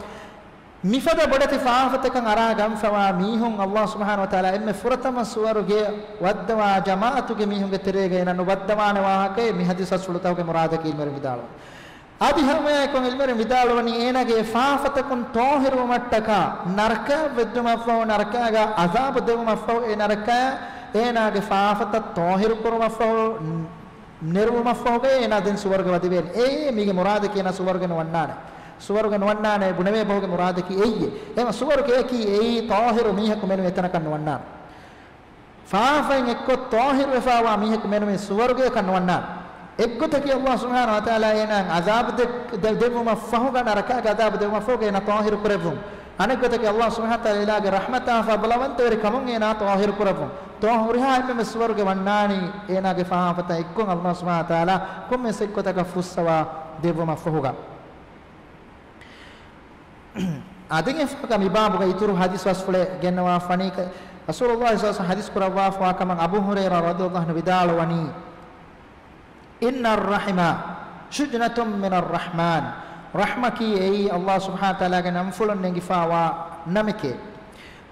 މިފަދަ ބޮޑެތި ފާފަތަކަށް އަރާ ގަންފަވާ މީހުން ﷲ ސުބްޙާނަހޫ ވަތަޢާލާ އެންމެ ފުރަތަމަ ސުވަރުގެ ވައްދަވާ ޖަމާޢަތުގެ މީހުންގެ ތެރޭގަ އޭނާ ނުވައްދަވާނެ ވާހަކައެއް މި ޙަދީޘް ބަސްފުޅުތަކުގެ މުރާދަކީ ޢިލްމުވެރިން ވިދާޅުވަނީ. އަދި ހަމައެކަނި ޢިލްމުވެރިން ވިދާޅުވަނީ އޭނާގެ ފާފަތަކުން ޠާހިރުވުމަށްޓަކާ، ނަރަކަޔަށް ވެއްދުމަށްފަހު، ނަރަކައިގަ ޢަޛާބު ދެވުމަށްފަހު، އެ ނަރަކަޔަށް އޭނާގެ ފާފަތައް ޠާހިރު ކުރުމަށްފަހު، ނެރުވުމަށްފަހުގައި އޭނާ ދެން ސުވަރުގެ ވަދެވޭނެ. އެއީ މީގެ މުރާދަކީ އޭނާ ސުވަރުގެ ނުވަންނާނެ. ސުވަރުގެ ނުވަންނާނެ ބުނެވޭ ބަހުގެ މުރާދަކީ އެއްޔެ. އެހެން ސުވަރުގެއަކީ އެއީ ޠާހިރު މީހަކު މެނުވީ އެތަނަކަށް ނުވަންނާނެ. ފާފައިން އެއްކޮށް ޠާހިރުވެފަވާ މީހަކު މެނުވީ ސުވަރުގެއަކަށް ނުވަންނާނެ. އެއްގޮތަކީ ﷲ ސުބްޙާނަހޫ ވަތަޢާލާ އޭނާއަށް ޢަޛާބު ދެ-، ދެ-، ދެއްވުމަށްފަހުގަ، ނަރަކައިގެ ޢަޛާބު ދެއްވުމަށްފަހުގަ އޭނާ ޠާހިރު ކުރެއްވުން. އަނެއްގޮތަކީ ﷲ ސުބްޙާނަހޫ ވަތަޢާލާގެ ރަޙްމަތާ ފަޟްލުވަންތަވެރި ކަމުން އޭނާ ޠާހިރު ކުރެއްވުން. ޠާ-، ހުރިހާ އެންމެން ސުވަރުގެ ވަންނާނީ އޭނާގެ ފާފަތައް އެއްކޮށް ﷲ ސުބްޙާނަހޫ ވަތަޢާލާ ކޮންމެސް އެއްގޮތަކަށް ފުއްސަވާ ދެއްވުމަށްފަހުގަ. އަދި އެފަކަ މި ބާބުގަ އިތުރު ޙަދީޘް ބަސްފުޅެއް ގެންނަވާފަނީ، ރަސޫލުﷲ ޞައްލަﷲ ޢަލައިހި ވަސައްލަމަ ޙަދީޘް ކުރައްވާފަވާ ކަމަށް އަބޫ ހުރައިރާ ރަޟިޔަﷲ ޢަންހު ވިދާޅުވަނީ، إن الرحم شجنة من الرحمن، ރަޙްމަކީ އެއީ ﷲ ސުބްޙާނަހޫ ވަތަޢާލާގެ ނަންފުޅުން ނެގިފަވާ ނަމެކޭ.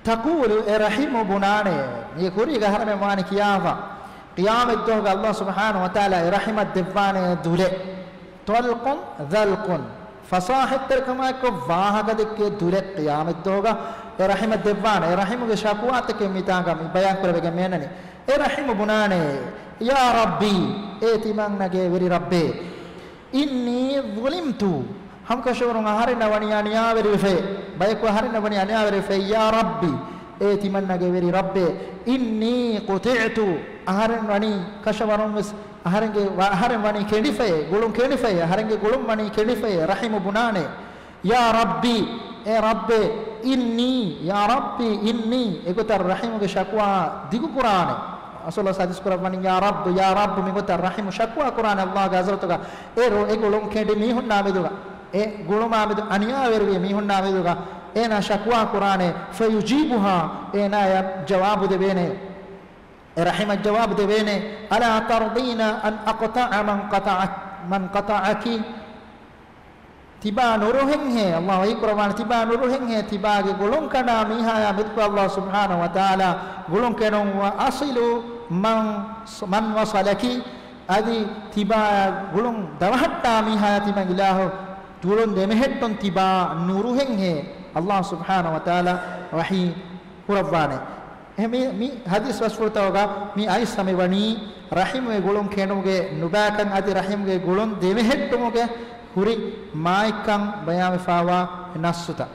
تقول، އެ ރަޙިމު ބުނާނެ، މީ ކުރީގަ އަހަރެމެން ވާނެ ކިޔާފަ، ޤިޔާމަތްދުވަހުގަ ﷲ ސުބްޙާނަހޫ ވަތަޢާލާ އެ ރަޙިމަށް ދެއްވާނެ ދުލެއް. طلق ذلق، ފަޞާޙަތްތެރިކަމާއެއްކޮށް ވާހަކަދެއްކޭ ދުލެއް ޤިޔާމަތްދުވަހުގަ އެ ރަޙިމަށް ދެއްވާނެ. އެ ރަޙިމުގެ ޝަކުވާތަކެއް މިތާނގަ މި ބަޔާންކުރެވިގެން މިއަންނަނީ. އެ ރަޙިމު ބުނާނެ، يا ربي، އޭ ތިމަންނަގެ ވެރި ރައްބޭ. إني ظلمت، ހަމަކަށަވަރުން އަހަރެންނަށް ވަނީ އަނިޔާވެރިވެފައި. ބަޔަކު އަހަރެންނަށް ވަނީ އަނިޔާވެރިވެފައި. يا ربي، އޭ ތިމަންނަގެ ވެރި ރައްބޭ. إني قطعت، އަހަރެން ވަނީ ކަށަވަރުން ވެސް، އަހަރެންގެ ވަ-، އަހަރެން ވަނީ ކެނޑިފައޭ، ގުޅުން ކެނޑިފައޭ، އަހަރެންގެ ގުޅުން ވަނީ ކެނޑިފައޭ، ރަޙިމު ބުނާނެ. يا ربي، އޭ ރައްބޭ، إني، يا ربي إني، އެގޮތަށް ރަޙިމުގެ ޝަކުވާ ދިގުކުރާނެ. ރަސޫލުﷲ ޙަދީޘް ކުރައްވަނީ، يا رب، يا رب، މިގޮތަށް ރަޙިމު ޝަކުވާ ކުރާނެ ﷲގެ ޙަޟްރަތުގަ. އެ ރު-، އެ ގުޅުން ކެނޑި މީހުންނާ މެދުގަ، އެ ގުޅުމާ މެދު އަނިޔާވެރިވި މީހުންނާ މެދުގަ އޭނާ ޝަކުވާ ކުރާނެ. فيجيبها، އޭނާޔަށް ޖަވާބު ދެވޭނެ. އެ ރަޙިމަށް ޖަވާބު ދެވޭނެ، ألا ترضين أن أقطع من قطعك، من قطعك؟ ތިބާ ނުރުހެންހޭ، ﷲ ވަޙީ ކުރައްވާނެ، ތިބާ ނުރުހެންހޭ، ތިބާގެ ގުޅުން ކަނޑާ މީހާޔާ މެދުގަ ﷲ ސުބްޙާނަހޫ ވަތަޢާލާ ގުޅުން ކެނޑުން، وأصل من، من وصلك، އަދި ތިބާ ގުޅުން ދަވަހައްޓާ މީހާޔާ ތިމަން އިލާހު ގުޅުން ދެމެހެއްޓުން ތިބާ ނުރުހެންހޭ، ﷲ ސުބްޙާނަހޫ ވަތަޢާލާ ވަޙީ ކުރައްވާނެ. އެހެން މި، މި ޙަދީޘް ބަސްފުޅުތަކުގަ މި އައިސް ހަމަ ވަނީ ރަޙިމުގެ ގުޅުން ކެނޑުމުގެ ނުބައިކަން އަދި ރަޙިމުގެ ގުޅުން ދެމެހެއްޓުމުގެ ހުރި މާތްކަން ބަޔާންވެފަވާ ނައްޞުތައް.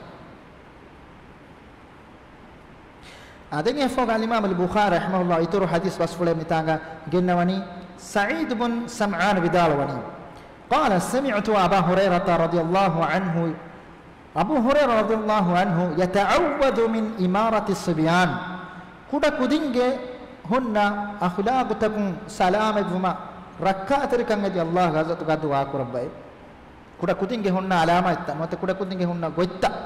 އާދެން އެފޯގ އަލްއިމާމު އަލް ބުޚާރީ ރަޙިމަހުﷲ އިތުރު ޙަދީޘް ބަސްފުޅެއް މިތާނގަ ގެންނަވަނީ، ސަޢީދު ބުން ސަމްޢާން ވިދާޅުވަނީ، قال سمعت أبا هريرة رضي الله عنه، އަބޫ ހުރައިރާ ރަޟިޔަﷲ ޢަންހު، يتعوذ من إمارة الصبيان، ކުޑަ ކުދިންގެ ހުންނަ އަޚުލާގުތަކުން ސަލާމަތްވުމަށް ރައްކާތެރިކަން އެދި ﷲގެ ޙަޟްރަތުގަ ދުޢާ ކުރައްވައި. ކުޑަ ކުދިންގެ ހުންނަ ޢަލާމާތްތައް ނުވަތަ ކުޑަ ކުދިންގެ ހުންނަ ގޮތްތައް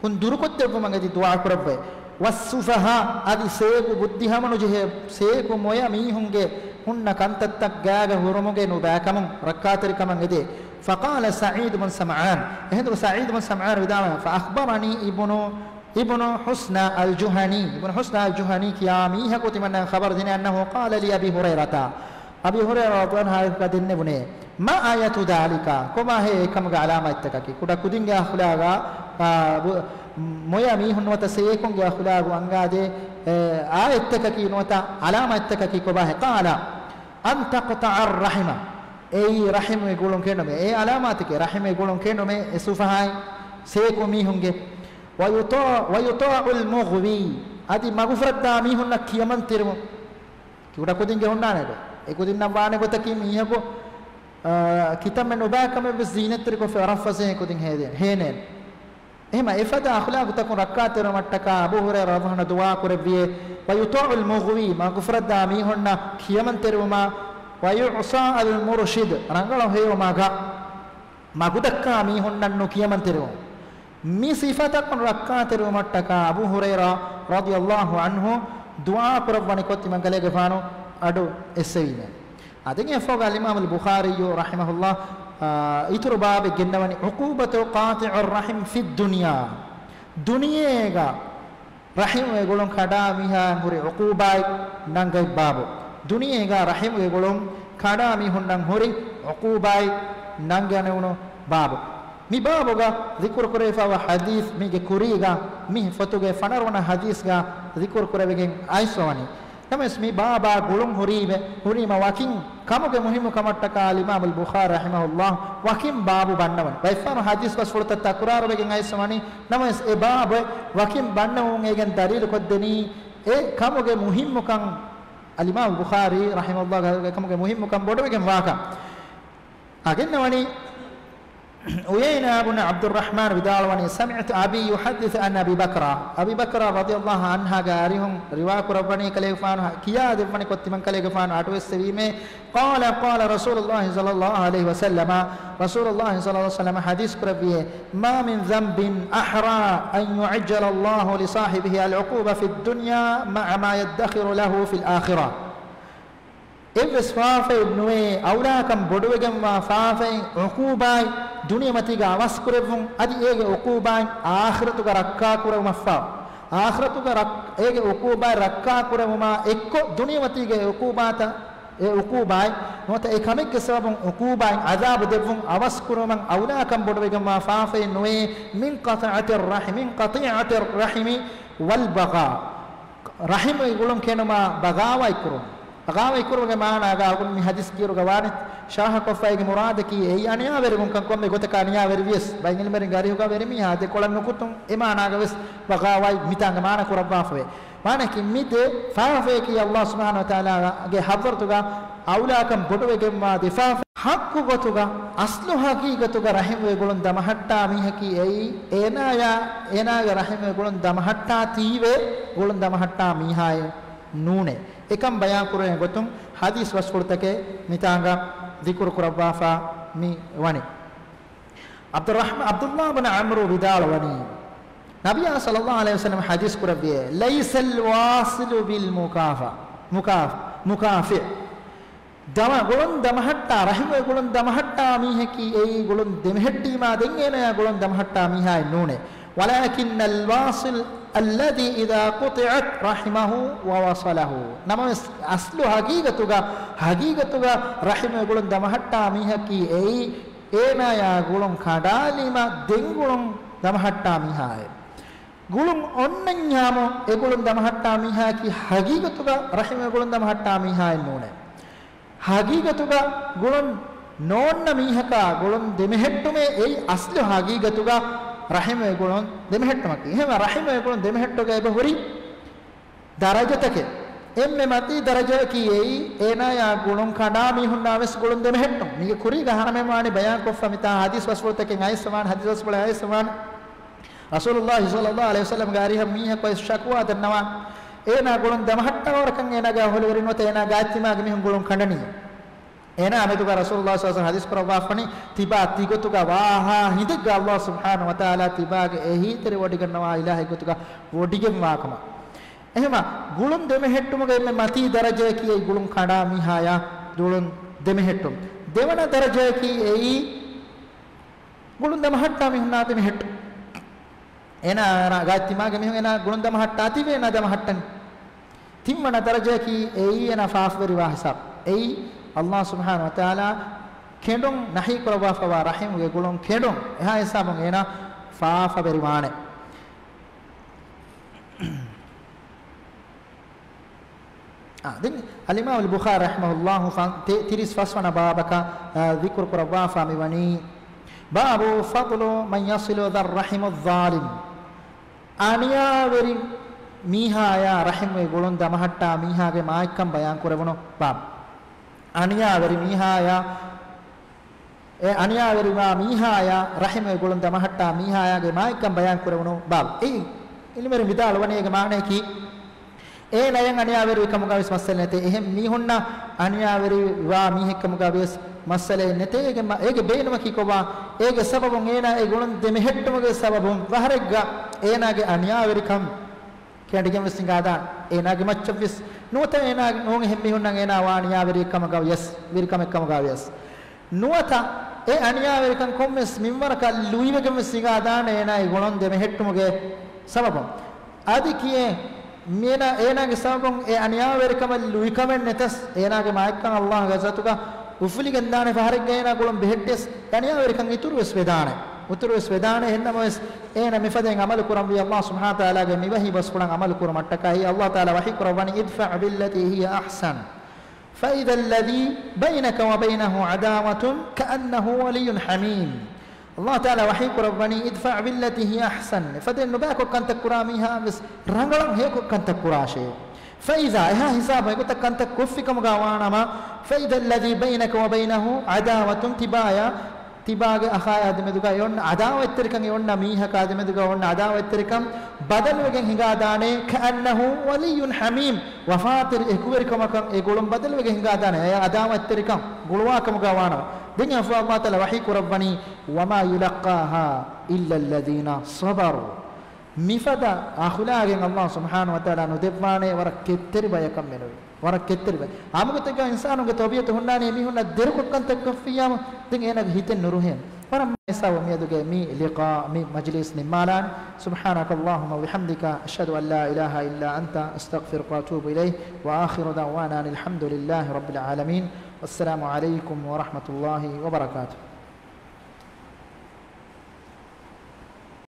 ކުން ދުރުކޮށްދެއްވުމަށް އެދި ދުޢާ ކުރައްވައި. والسفهاء، އަދި ސޭކު ބުއްދި ހަމަނުޖެހޭ ސޭކު މޮޔަ މީހުންގެ ހުންނަ ކަންތައްތައް ގާގަ ހުރުމުގެ ނުބައިކަމުން ރައްކާތެރިކަމަށް އެދޭ. فقال سعيد بن سمعان، އެހިނދު ސަޢީދު ބުން ސަމްޢާން ވިދާޅުވެ، فأخبرني ابن، ابن حسنى الجهني، ابن حسنى الجهني ކިޔާ މީހަކު ތިމަންނަ ޚަބަރު ދިނެ، أنه قال لأبي هريرة، އަބީ ހުރައިރާ ރަޟިޔަﷲ ޢަންހު އަހަރުގަ ދެންނެވުނޭ، ما آية ذلك، ކޮބާހޭ އެކަމުގެ ޢަލާމާތްތަކަކީ؟ ކުޑަ ކުދިންގެ އަޚުލާގާ، އާ، ބު-، މޮޔަ މީހުން ނުވަތަ ސޭކުންގެ އަޚުލާގު އަންގާދޭ، އެ، އާޔަތްތަކަކީ ނުވަތަ ޢަލާމާތްތަކަކީ ކޮބާހޭ؟ قال أن تقطع الرحم، އެއީ ރަޙިމުގެ ގުޅުން ކެނޑުމޭ. އެ ޢަލާމާތެކޭ، ރަޙިމުގެ ގުޅުން ކެނޑުމޭ، އެ ސުފަހާއިން ސޭކު މީހުންގެ. ويطاع، ويطاع المغوي، އަދި މަގުފުރައްދާ މީހުންނަށް ކިޔަމަންތެރިވުން. ކުޑަ ކުދިންގެ ހުންނާނެ އެ. އެ ކުދިންނަށް ވާނެ ގޮތަކީ މީހަކު، އާ، ކިތަންމެ ނުބައި ކަމެއް ވެސް ޒީނަތްތެރިކޮށްފަ ރަށްފަސޭހައިން ކުދިން ހޭދޭނެ، ހޭނޭނެ. އެހެމަ އެފަދަ އަޚުލާގުތަކުން ރައްކާތެރިވުމަށްޓަކާ އަބޫ ހުރައިރާ ރަޟިޔަﷲ ޢަންހު ދުޢާ ކުރެއްވިއޭ، ويطاع المغوي، މަގުފުރައްދާ މީހުންނަށް ކިޔަމަންތެރިވުމާ، ويعصى المرشد، ރަނގަޅު ހެޔޮ މަގަށް މަގުދައްކާ މީހުންނަށް ނުކިޔަމަންތެރިވުން. މި ސިފަތަކުން ރައްކާތެރިވުމަށްޓަކާ އަބޫ ހުރައިރާ ރަޟިޔަﷲ ޢަންހު ދުޢާ ކުރައްވަނިކޮށް ތިމަންކަލޭގެފާނު އަޑު އެއްސެވީމޭ. އާދެން އެފޯގަ އަލްއިމާމު އަލް ބުޚާރީ ރަޙިމަހުﷲ، އާ، އިތުރު ބާބެއް ގެންނަވަނީ، عقوبة قاطع الرحم في الدنيا، ދުނިޔޭގަ ރަޙިމުގެ ގުޅުން ކަޑާ މީހާއަށް ހުރި ޢުޤޫބާތް ނަންގަތް ބާބު. ދުނިޔޭގަ ރަޙިމުގެ ގުޅުން ކަޑާ މީހުންނަށް ހުރި ޢުޤޫބާތް ނަންގަނެވުނު ބާބު. މި ބާބުގަ ޛިކުރު ކުރެވިފައިވާ ޙަދީޘް މީގެ ކުރީގަ މި ފޮތުގެ ފަނަރަ ވަނަ ޙަދީޘްގަ ޛިކުރު ކުރެވިގެން އައިސްވަނީ. ނަމަވެސް މި ބާބާ ގުޅުން ހުރީމެ، ހުރީމަ ވަކިން ކަމުގެ މުހިއްމު ކަމަށްޓަކާ އަލްއިމާމު އަލް ބުޚާރީ ރަޙިމަހުﷲ ވަކިން ބާބު ބަންނަވަން. ބައެއްފަހަރު ޙަދީޘް ބަސްފުޅުތައް ތަކުރާރުވެގެން އައިސްވަނީ. ނަމަވެސް އެ ބާބެއް ވަކިން ބަންނަވުން އޭގެން ދަލީލު ކޮށްދެނީ އެ ކަމުގެ މުހިއްމުކަން، އަލްއިމާމު ބުޚާރީ ރަޙިމަހުﷲ ގެ ކަމުގެ މުހިއްމުކަން ބޮޑުވެގެން ވާކަން. އަގެންނަވަނީ އުޔައިނާ ބުން ޢަބްދުއްރަޙްމާން ވިދާޅުވަނީ، سمعت أبي يحدث عن أبي بكرة، އަބީ ބަކްރާ ރަޟިޔަﷲ ޢަންހާގެ އަރިހުން ރިވާ ކުރައްވަނީ ކަލޭގެފާނު ކިޔާ ދެއްވަނިކޮށް ތިމަން ކަލޭގެފާނު އަޑުއެއްސެވީމޭ. قال قال رسول الله صلى الله عليه وسلم، ރަސޫލުﷲ ޞައްލަﷲ ޢަލައިހި ވަސައްލަމަ ޙަދީޘް ކުރެއްވިއޭ، ما من ذنب أحرى أن يعجل الله لصاحبه العقوبة في الدنيا مع ما يدخر له في الآخرة. އެއްވެސް ފާފައެއް ނުވޭ، އައުލާކަން ބޮޑުވެގެންވާ ފާފައިން ޢުޤޫބާތް ދުނިޔެމަތީގަ އަވަސްކުރެއްވުން، އަދި އޭގެ ޢުޤޫބާތް އާޚިރަތުގަ ރައްކާކުރެވުމަށްފަހު، އާޚިރަތުގަ ރައް-، އޭގެ ޢުޤޫބާތް ރައްކާކުރެވުމާ އެއްކޮށް ދުނިޔެމަތީގެ ޢުޤޫބާތަށް އެ ޢުޤޫބާތް ނުވަތަ އެ ކަމެއްގެ ސަބަބުން ޢުޤޫބާތް ޢަޛާބު ދެއްވުން އަވަސްކުރުމަށް އައުލާކަން ބޮޑުވެގެންވާ ފާފައެއް ނުވޭ، من قطيعة الرحم، من قطيعة الرحم والبغي، ރަޙިމުގެ ގުޅުން ކެނޑުމާ ބަޣާވާތްކުރުން. ބަޣާވާތްކުރުމުގެ މާނާގަ އަޅުގަނޑު މި ޙަދީޘް ކިޔުރުގަ ވާނެ، ޝާހަކޮށްފައިގެ މުރާދަކީ އެއީ އަނިޔާވެރިވުންކަން. ކޮންމެ ގޮތަކަށް އަނިޔާވެރިވިޔަސް، ބައެއް ޢިލްމުވެރިންގެ އަރިހުގަ ވެރިމީހާ ދެކޮޅަށް ނުކުތުން، އެ މާނާގަ ވެސް ބަޣާވާތް މިތާނގަ މާނަ ކުރައްވާފަވޭ. މާނައަކީ މި ދެ ފާފަޔަކީ ﷲ ސުބްޙާނަހޫ ވަތަޢާލާގެ ޙަޟްރަތުގަ އައުލާކަން ބޮޑުވެގެންވާ ދެ ފާފަ. ޙައްޤު ގޮތުގަ، އަސްލު ޙަޤީޤަތުގަ ރަޙިމުގެ ގުޅުން ދަމަހައްޓާ މީހަކީ އެއީ، އޭނާޔާ، އޭނާގެ ރަޙިމުގެ ގުޅުން ދަމަހައްޓާތީވެ ގުޅުން ދަމަހައްޓާ މީހާއެއް ނޫނޭ. އެކަން ބަޔާން ކުރެވޭ ގޮތުން ޙަދީޘް ބަސްފުޅުތަކެއް މިތާނގަ ޛިކުރު ކުރައްވާފަ މި ވަނީ. ޢަބްދުއްރަޙްމާ-، ޢަބްދުﷲ ބުން ޢަމްރު ވިދާޅުވަނީ، ނަބިއްޔާ ޞައްލަﷲ ޢަލައިހި ވަސައްލަމަ ޙަދީޘް ކުރެއްވިއޭ، ليس الواصل بالمكافأة، مكاف-، مكافئ. ދަމަ-، ގުޅުން ދަމަހައްޓާ، ރަޙިމުގެ ގުޅުން ދަމަހައްޓާ މީހަކީ އެއީ ގުޅުން ދެމެހެއްޓީމާ ދެން އޭނަޔާ ގުޅުން ދަމަހައްޓާ މީހާއެއް ނޫނޭ. ولكن الواصل الذي إذا قطعت رحمه ووصله. ނަމަވެސް، އަސްލު ޙަޤީޤަތުގަ، ޙަޤީޤަތުގަ ރަޙިމުގެ ގުޅުން ދަމަހައްޓާ މީހަކީ އެއީ، އޭނާޔާ ގުޅުން ކަނޑާލީމަ ދެން ގުޅުން ދަމަހައްޓާ މީހާއޭ. ގުޅުން އޮންނަންޏާމު އެ ގުޅުން ދަމަހައްޓާ މީހާއަކީ ޙަޤީޤަތުގަ ރަޙިމުގެ ގުޅުން ދަމަހައްޓާ މީހާއެއް ނޫނޭ. ޙަޤީޤަތުގަ ގުޅުން ނޯންނަ މީހަކާ ގުޅުން ދެމެހެއްޓުމޭ އެއީ އަސްލު ޙަޤީޤަތުގަ ރަޙިމުގެ ގުޅުން ދެމެހެއްޓުމަކީ. އެހެންވެ ރަޙިމުގެ ގުޅުން ދެމެހެއްޓުގަ އެބަ ހުރި ދަރަޖަތަކެއް. އެންމެ މަތީ ދަރަޖައަކީ އެއީ، އޭނާޔާ ގުޅުން ކަނޑާ މީހުންނާ ވެސް ގުޅުން ދެމެހެއްޓުން. މީގެ ކުރީގަ ހަމައެއް ވާނީ ބަޔާންކޮށްފަ މިތާ ހަދީސް ބަސްފުޅުތަކެއް އައިސްފަވާނެ، ހަދީސް ބަސްފުޅެއް އައިސްފަވާނެ. ރަސޫލުﷲ ޞައްލަﷲ ޢަލައިހި ވަސައްލަމްގެ އަރިހަށް މީހަކު އައިސް ޝަކުވާ ދަންނަވާ، އޭނާ ގުޅުން ދަމަހައްޓާ ވަރަކަށް އޭނާގެ އަހުލުވެރިން ނުވަތަ އޭނާ ގާތްތިމާގެ މީހުން ގުޅުން ކަނޑަނީ. އޭނާ މެދުގަ ރަސޫލުﷲ ޞައްލަﷲ ޢަލައިހި ވަސައްލަމް ޙަދީޘް ކުރައްވާފަނީ، ތިބާ ތިގޮތުގަ ވާހާ ހިނދެއްގަ ﷲ ސުބްޙާނަހޫ ވަތަޢާލާ ތިބާގެ އެހީތެރިވޮޑިގަންނަވާ އިލާހެއް ގޮތުގަ ވޮޑިގެންވާކަމަށް. އެހެމަ ގުޅުން ދެމެހެއްޓުމުގެ އެންމެ މަތީ ދަރަޖަޔަކީ އެއީ ގުޅުން ކަނޑާ މީހާޔާ ގުޅުން ދެމެހެއްޓުން. ދެވަނަ ދަރަޖަޔަކީ އެއީ ގުޅުން ދަމަހައްޓާ މީހުންނާ ދެމެހެއްޓުން. އޭނާ ގާތްތިމާގެ މީހުން އޭނާ ގުޅުން ދަމަހައްޓާތީވެ އޭނާ ދަމަހައްޓަނީ. ތިންވަނަ ދަރަޖަޔަކީ އެއީ އޭނާ ފާފަވެރިވާ ހިސާބު. އެއީ ﷲ ސުބްޙާނަހޫ ވަތަޢާލާ ކެނޑުން ނަހީ ކުރައްވާފަވާ ރަޙިމުގެ ގުޅުން ކެނޑުން. އެހާ ހިސާބުން އޭނާ ފާފަވެރިވާނެ. އާ، ދެން އަލްއިމާމު އަލްބުޚާރީ ރަޙިމަހުﷲ ފަން-، ތި-، ތިރީސް ފަސްވަނަ ބާބަކަށް، އާ، ޛިކުރު ކުރައްވާފާ މިވަނީ، باب فضل من يصل ذا الرحم الظالم. އަނިޔާވެރި މީހާޔާ ރަޙިމުގެ ގުޅުން ދަމަހައްޓާ މީހާގެ މާތްކަން ބަޔާން ކުރެވުނު ބާބު. އަނިޔާވެރި މީހާޔާ، އެ އަނިޔާވެރިވާ މީހާޔާ ރަޙިމުގެ ގުޅުން ދަމަހައްޓާ މީހާޔާގެ މާތްކަން ބަޔާން ކުރެވުނު ބާބު. އެއީ، އިލްމުވެރިން ވިދާޅުވަނީ އޭގެ މާނަޔަކީ، އޭނަޔަށް އަނިޔާވެރިވި ކަމުގަ ވެސް މައްސަލަ ނެތޭ. އެހެން މީހުންނަށް އަނިޔާވެރިވާ މީހެއް ކަމުގަ ވެސް މައްސަލައެއް ނެތޭ. އޭގެ މަ-، އޭގެ ބޭނުމަކީ ކޮބާ؟ އޭގެ ސަބަބުން އޭނާ އެ ގުޅުން ދެމެހެއްޓުމުގެ ސަބަބުން ފަހަރެއްގަ އޭނާގެ އަނިޔާވެރިކަން ކެނޑިގެން ވެސް ހިނގާދާނެ. އޭނާގެ މައްޗަށް ވެސް ނުވަތަ އޭނާ ނޫން އެހެން މީހުންނަށް އޭނާ ވާ އަނިޔާވެރި ކަމުގަ ވިޔަސް، ވެރި ކަމެއް ކަމުގަ ވިޔަސް. ނުވަތަ އެ އަނިޔާވެރިކަން ކޮންމެސް މިންވަރަކަށް ލުއިވެގެން ވެސް ހިނގާދާނެ އޭނާ އެ ގުޅުން ދެމެހެއްޓުމުގެ ސަބަބުން. އަދި ކިޔޭ، މިއޭނާ، އޭނާގެ ސަބަބުން އެ އަނިޔާވެރިކަމަށް ލުއިކަމެއް ނެތަސް، އޭނާގެ މާތްކަން ﷲގެ ޙަޟްރަތުގަ އުފުލިގެންދާނެ. ފަހަރެއްގަ އޭނާ ގުޅުން ބެހެއްޓިޔަސް އަނިޔާވެރިކަން އިތުރުވެސް ވެދާނެ. އިތުރުވެސް ވެދާނެ. އެހެންނަމަވެސް، އޭނާ މިފަދައިން ޢަމަލު ކުރަންވީ ﷲ ސުބްޙާނަހޫ ވަތަޢާލާގެ މިވަޙީ ބަސްފުޅަށް ޢަމަލު ކުރުމަށްޓަކައި. ﷲ ތަޢާލާ ވަޙީ ކުރައްވަނީ، ادفع بالتي هي أحسن فإذا الذي بينك وبينه عداوة كأنه ولي حميم. ﷲ ތަޢާލާ ވަޙީ ކުރައްވަނީ، ادفع بالتي هي أحسن. އެފަދައިން ނުބައިކޮށް ކަންތައް ކުރާ މީހާ ވެސް ރަނގަޅަށް ހެޔޮކޮށް ކަންތައް ކުރާށޭ. فإذا، އެހާ ހިސާބަށް އެގޮތަށް ކަންތައް ކޮށްފި ކަމުގަ ވާނަމަ، فإذا الذي بينك وبينه عداوة، ތިބާޔާ، ތިބާގެ އަޚާޔާ ދެމެދުގަ އެ އޮންނަ ޢަދާވަތްތެރިކަން، އެ އޮންނަ މީހަކާ ދެމެދުގަ އޮންނަ ޢަދާވަތްތެރިކަން ބަދަލުވެގެން ހިނގާދާނެ، كأنه ولي حميم، ވަފާތެރި އެކުވެރިކަމަކަށް އެ ގުޅުން ބަދަލުވެގެން ހިނގާދާނެ، އެ ޢަދާވަތްތެރިކަން ގުޅުވާ ކަމުގަ ވާނަމަ. ދެން އެއަށްފަހު ﷲ ތަޢާލާ ވަޙީ ކުރައްވަނީ، وما يلقاها إلا الذين صبروا. މިފަދަ އަޚުލާގެއް ﷲ ސުބްޙާނަހޫ ވަތަޢާލާ ނުދެއްވާނެ، ވަރަށް ކެތްތެރި ބަޔަކަށް މެނުވީ. ވަރަށް ކެތްތެރި ބަޔަކަށް. އާއްމުގޮތެއްގަ އިންސާނުންގެ ތަބީޢަތު ހުންނާނީ މީހުންނަށް ދެރަކޮށް ކަންތައް ކޮށްފިއްޔާމު، ދެން އޭނާގެ ހިތެއް ނުރުހޭނެ. ވަރަށް މާ ހިސާބު މިއަދުގެ މި ލިޤާ، މި މަޖިލީސް ނިންމާލާނެ. سبحانك اللهم وبحمدك، أشهد أن لا إله إلا أنت، أستغفرك وأتوب إليك، وآخر دعوانا أن الحمد لله رب العالمين، والسلام عليكم ورحمة الله وبركاته.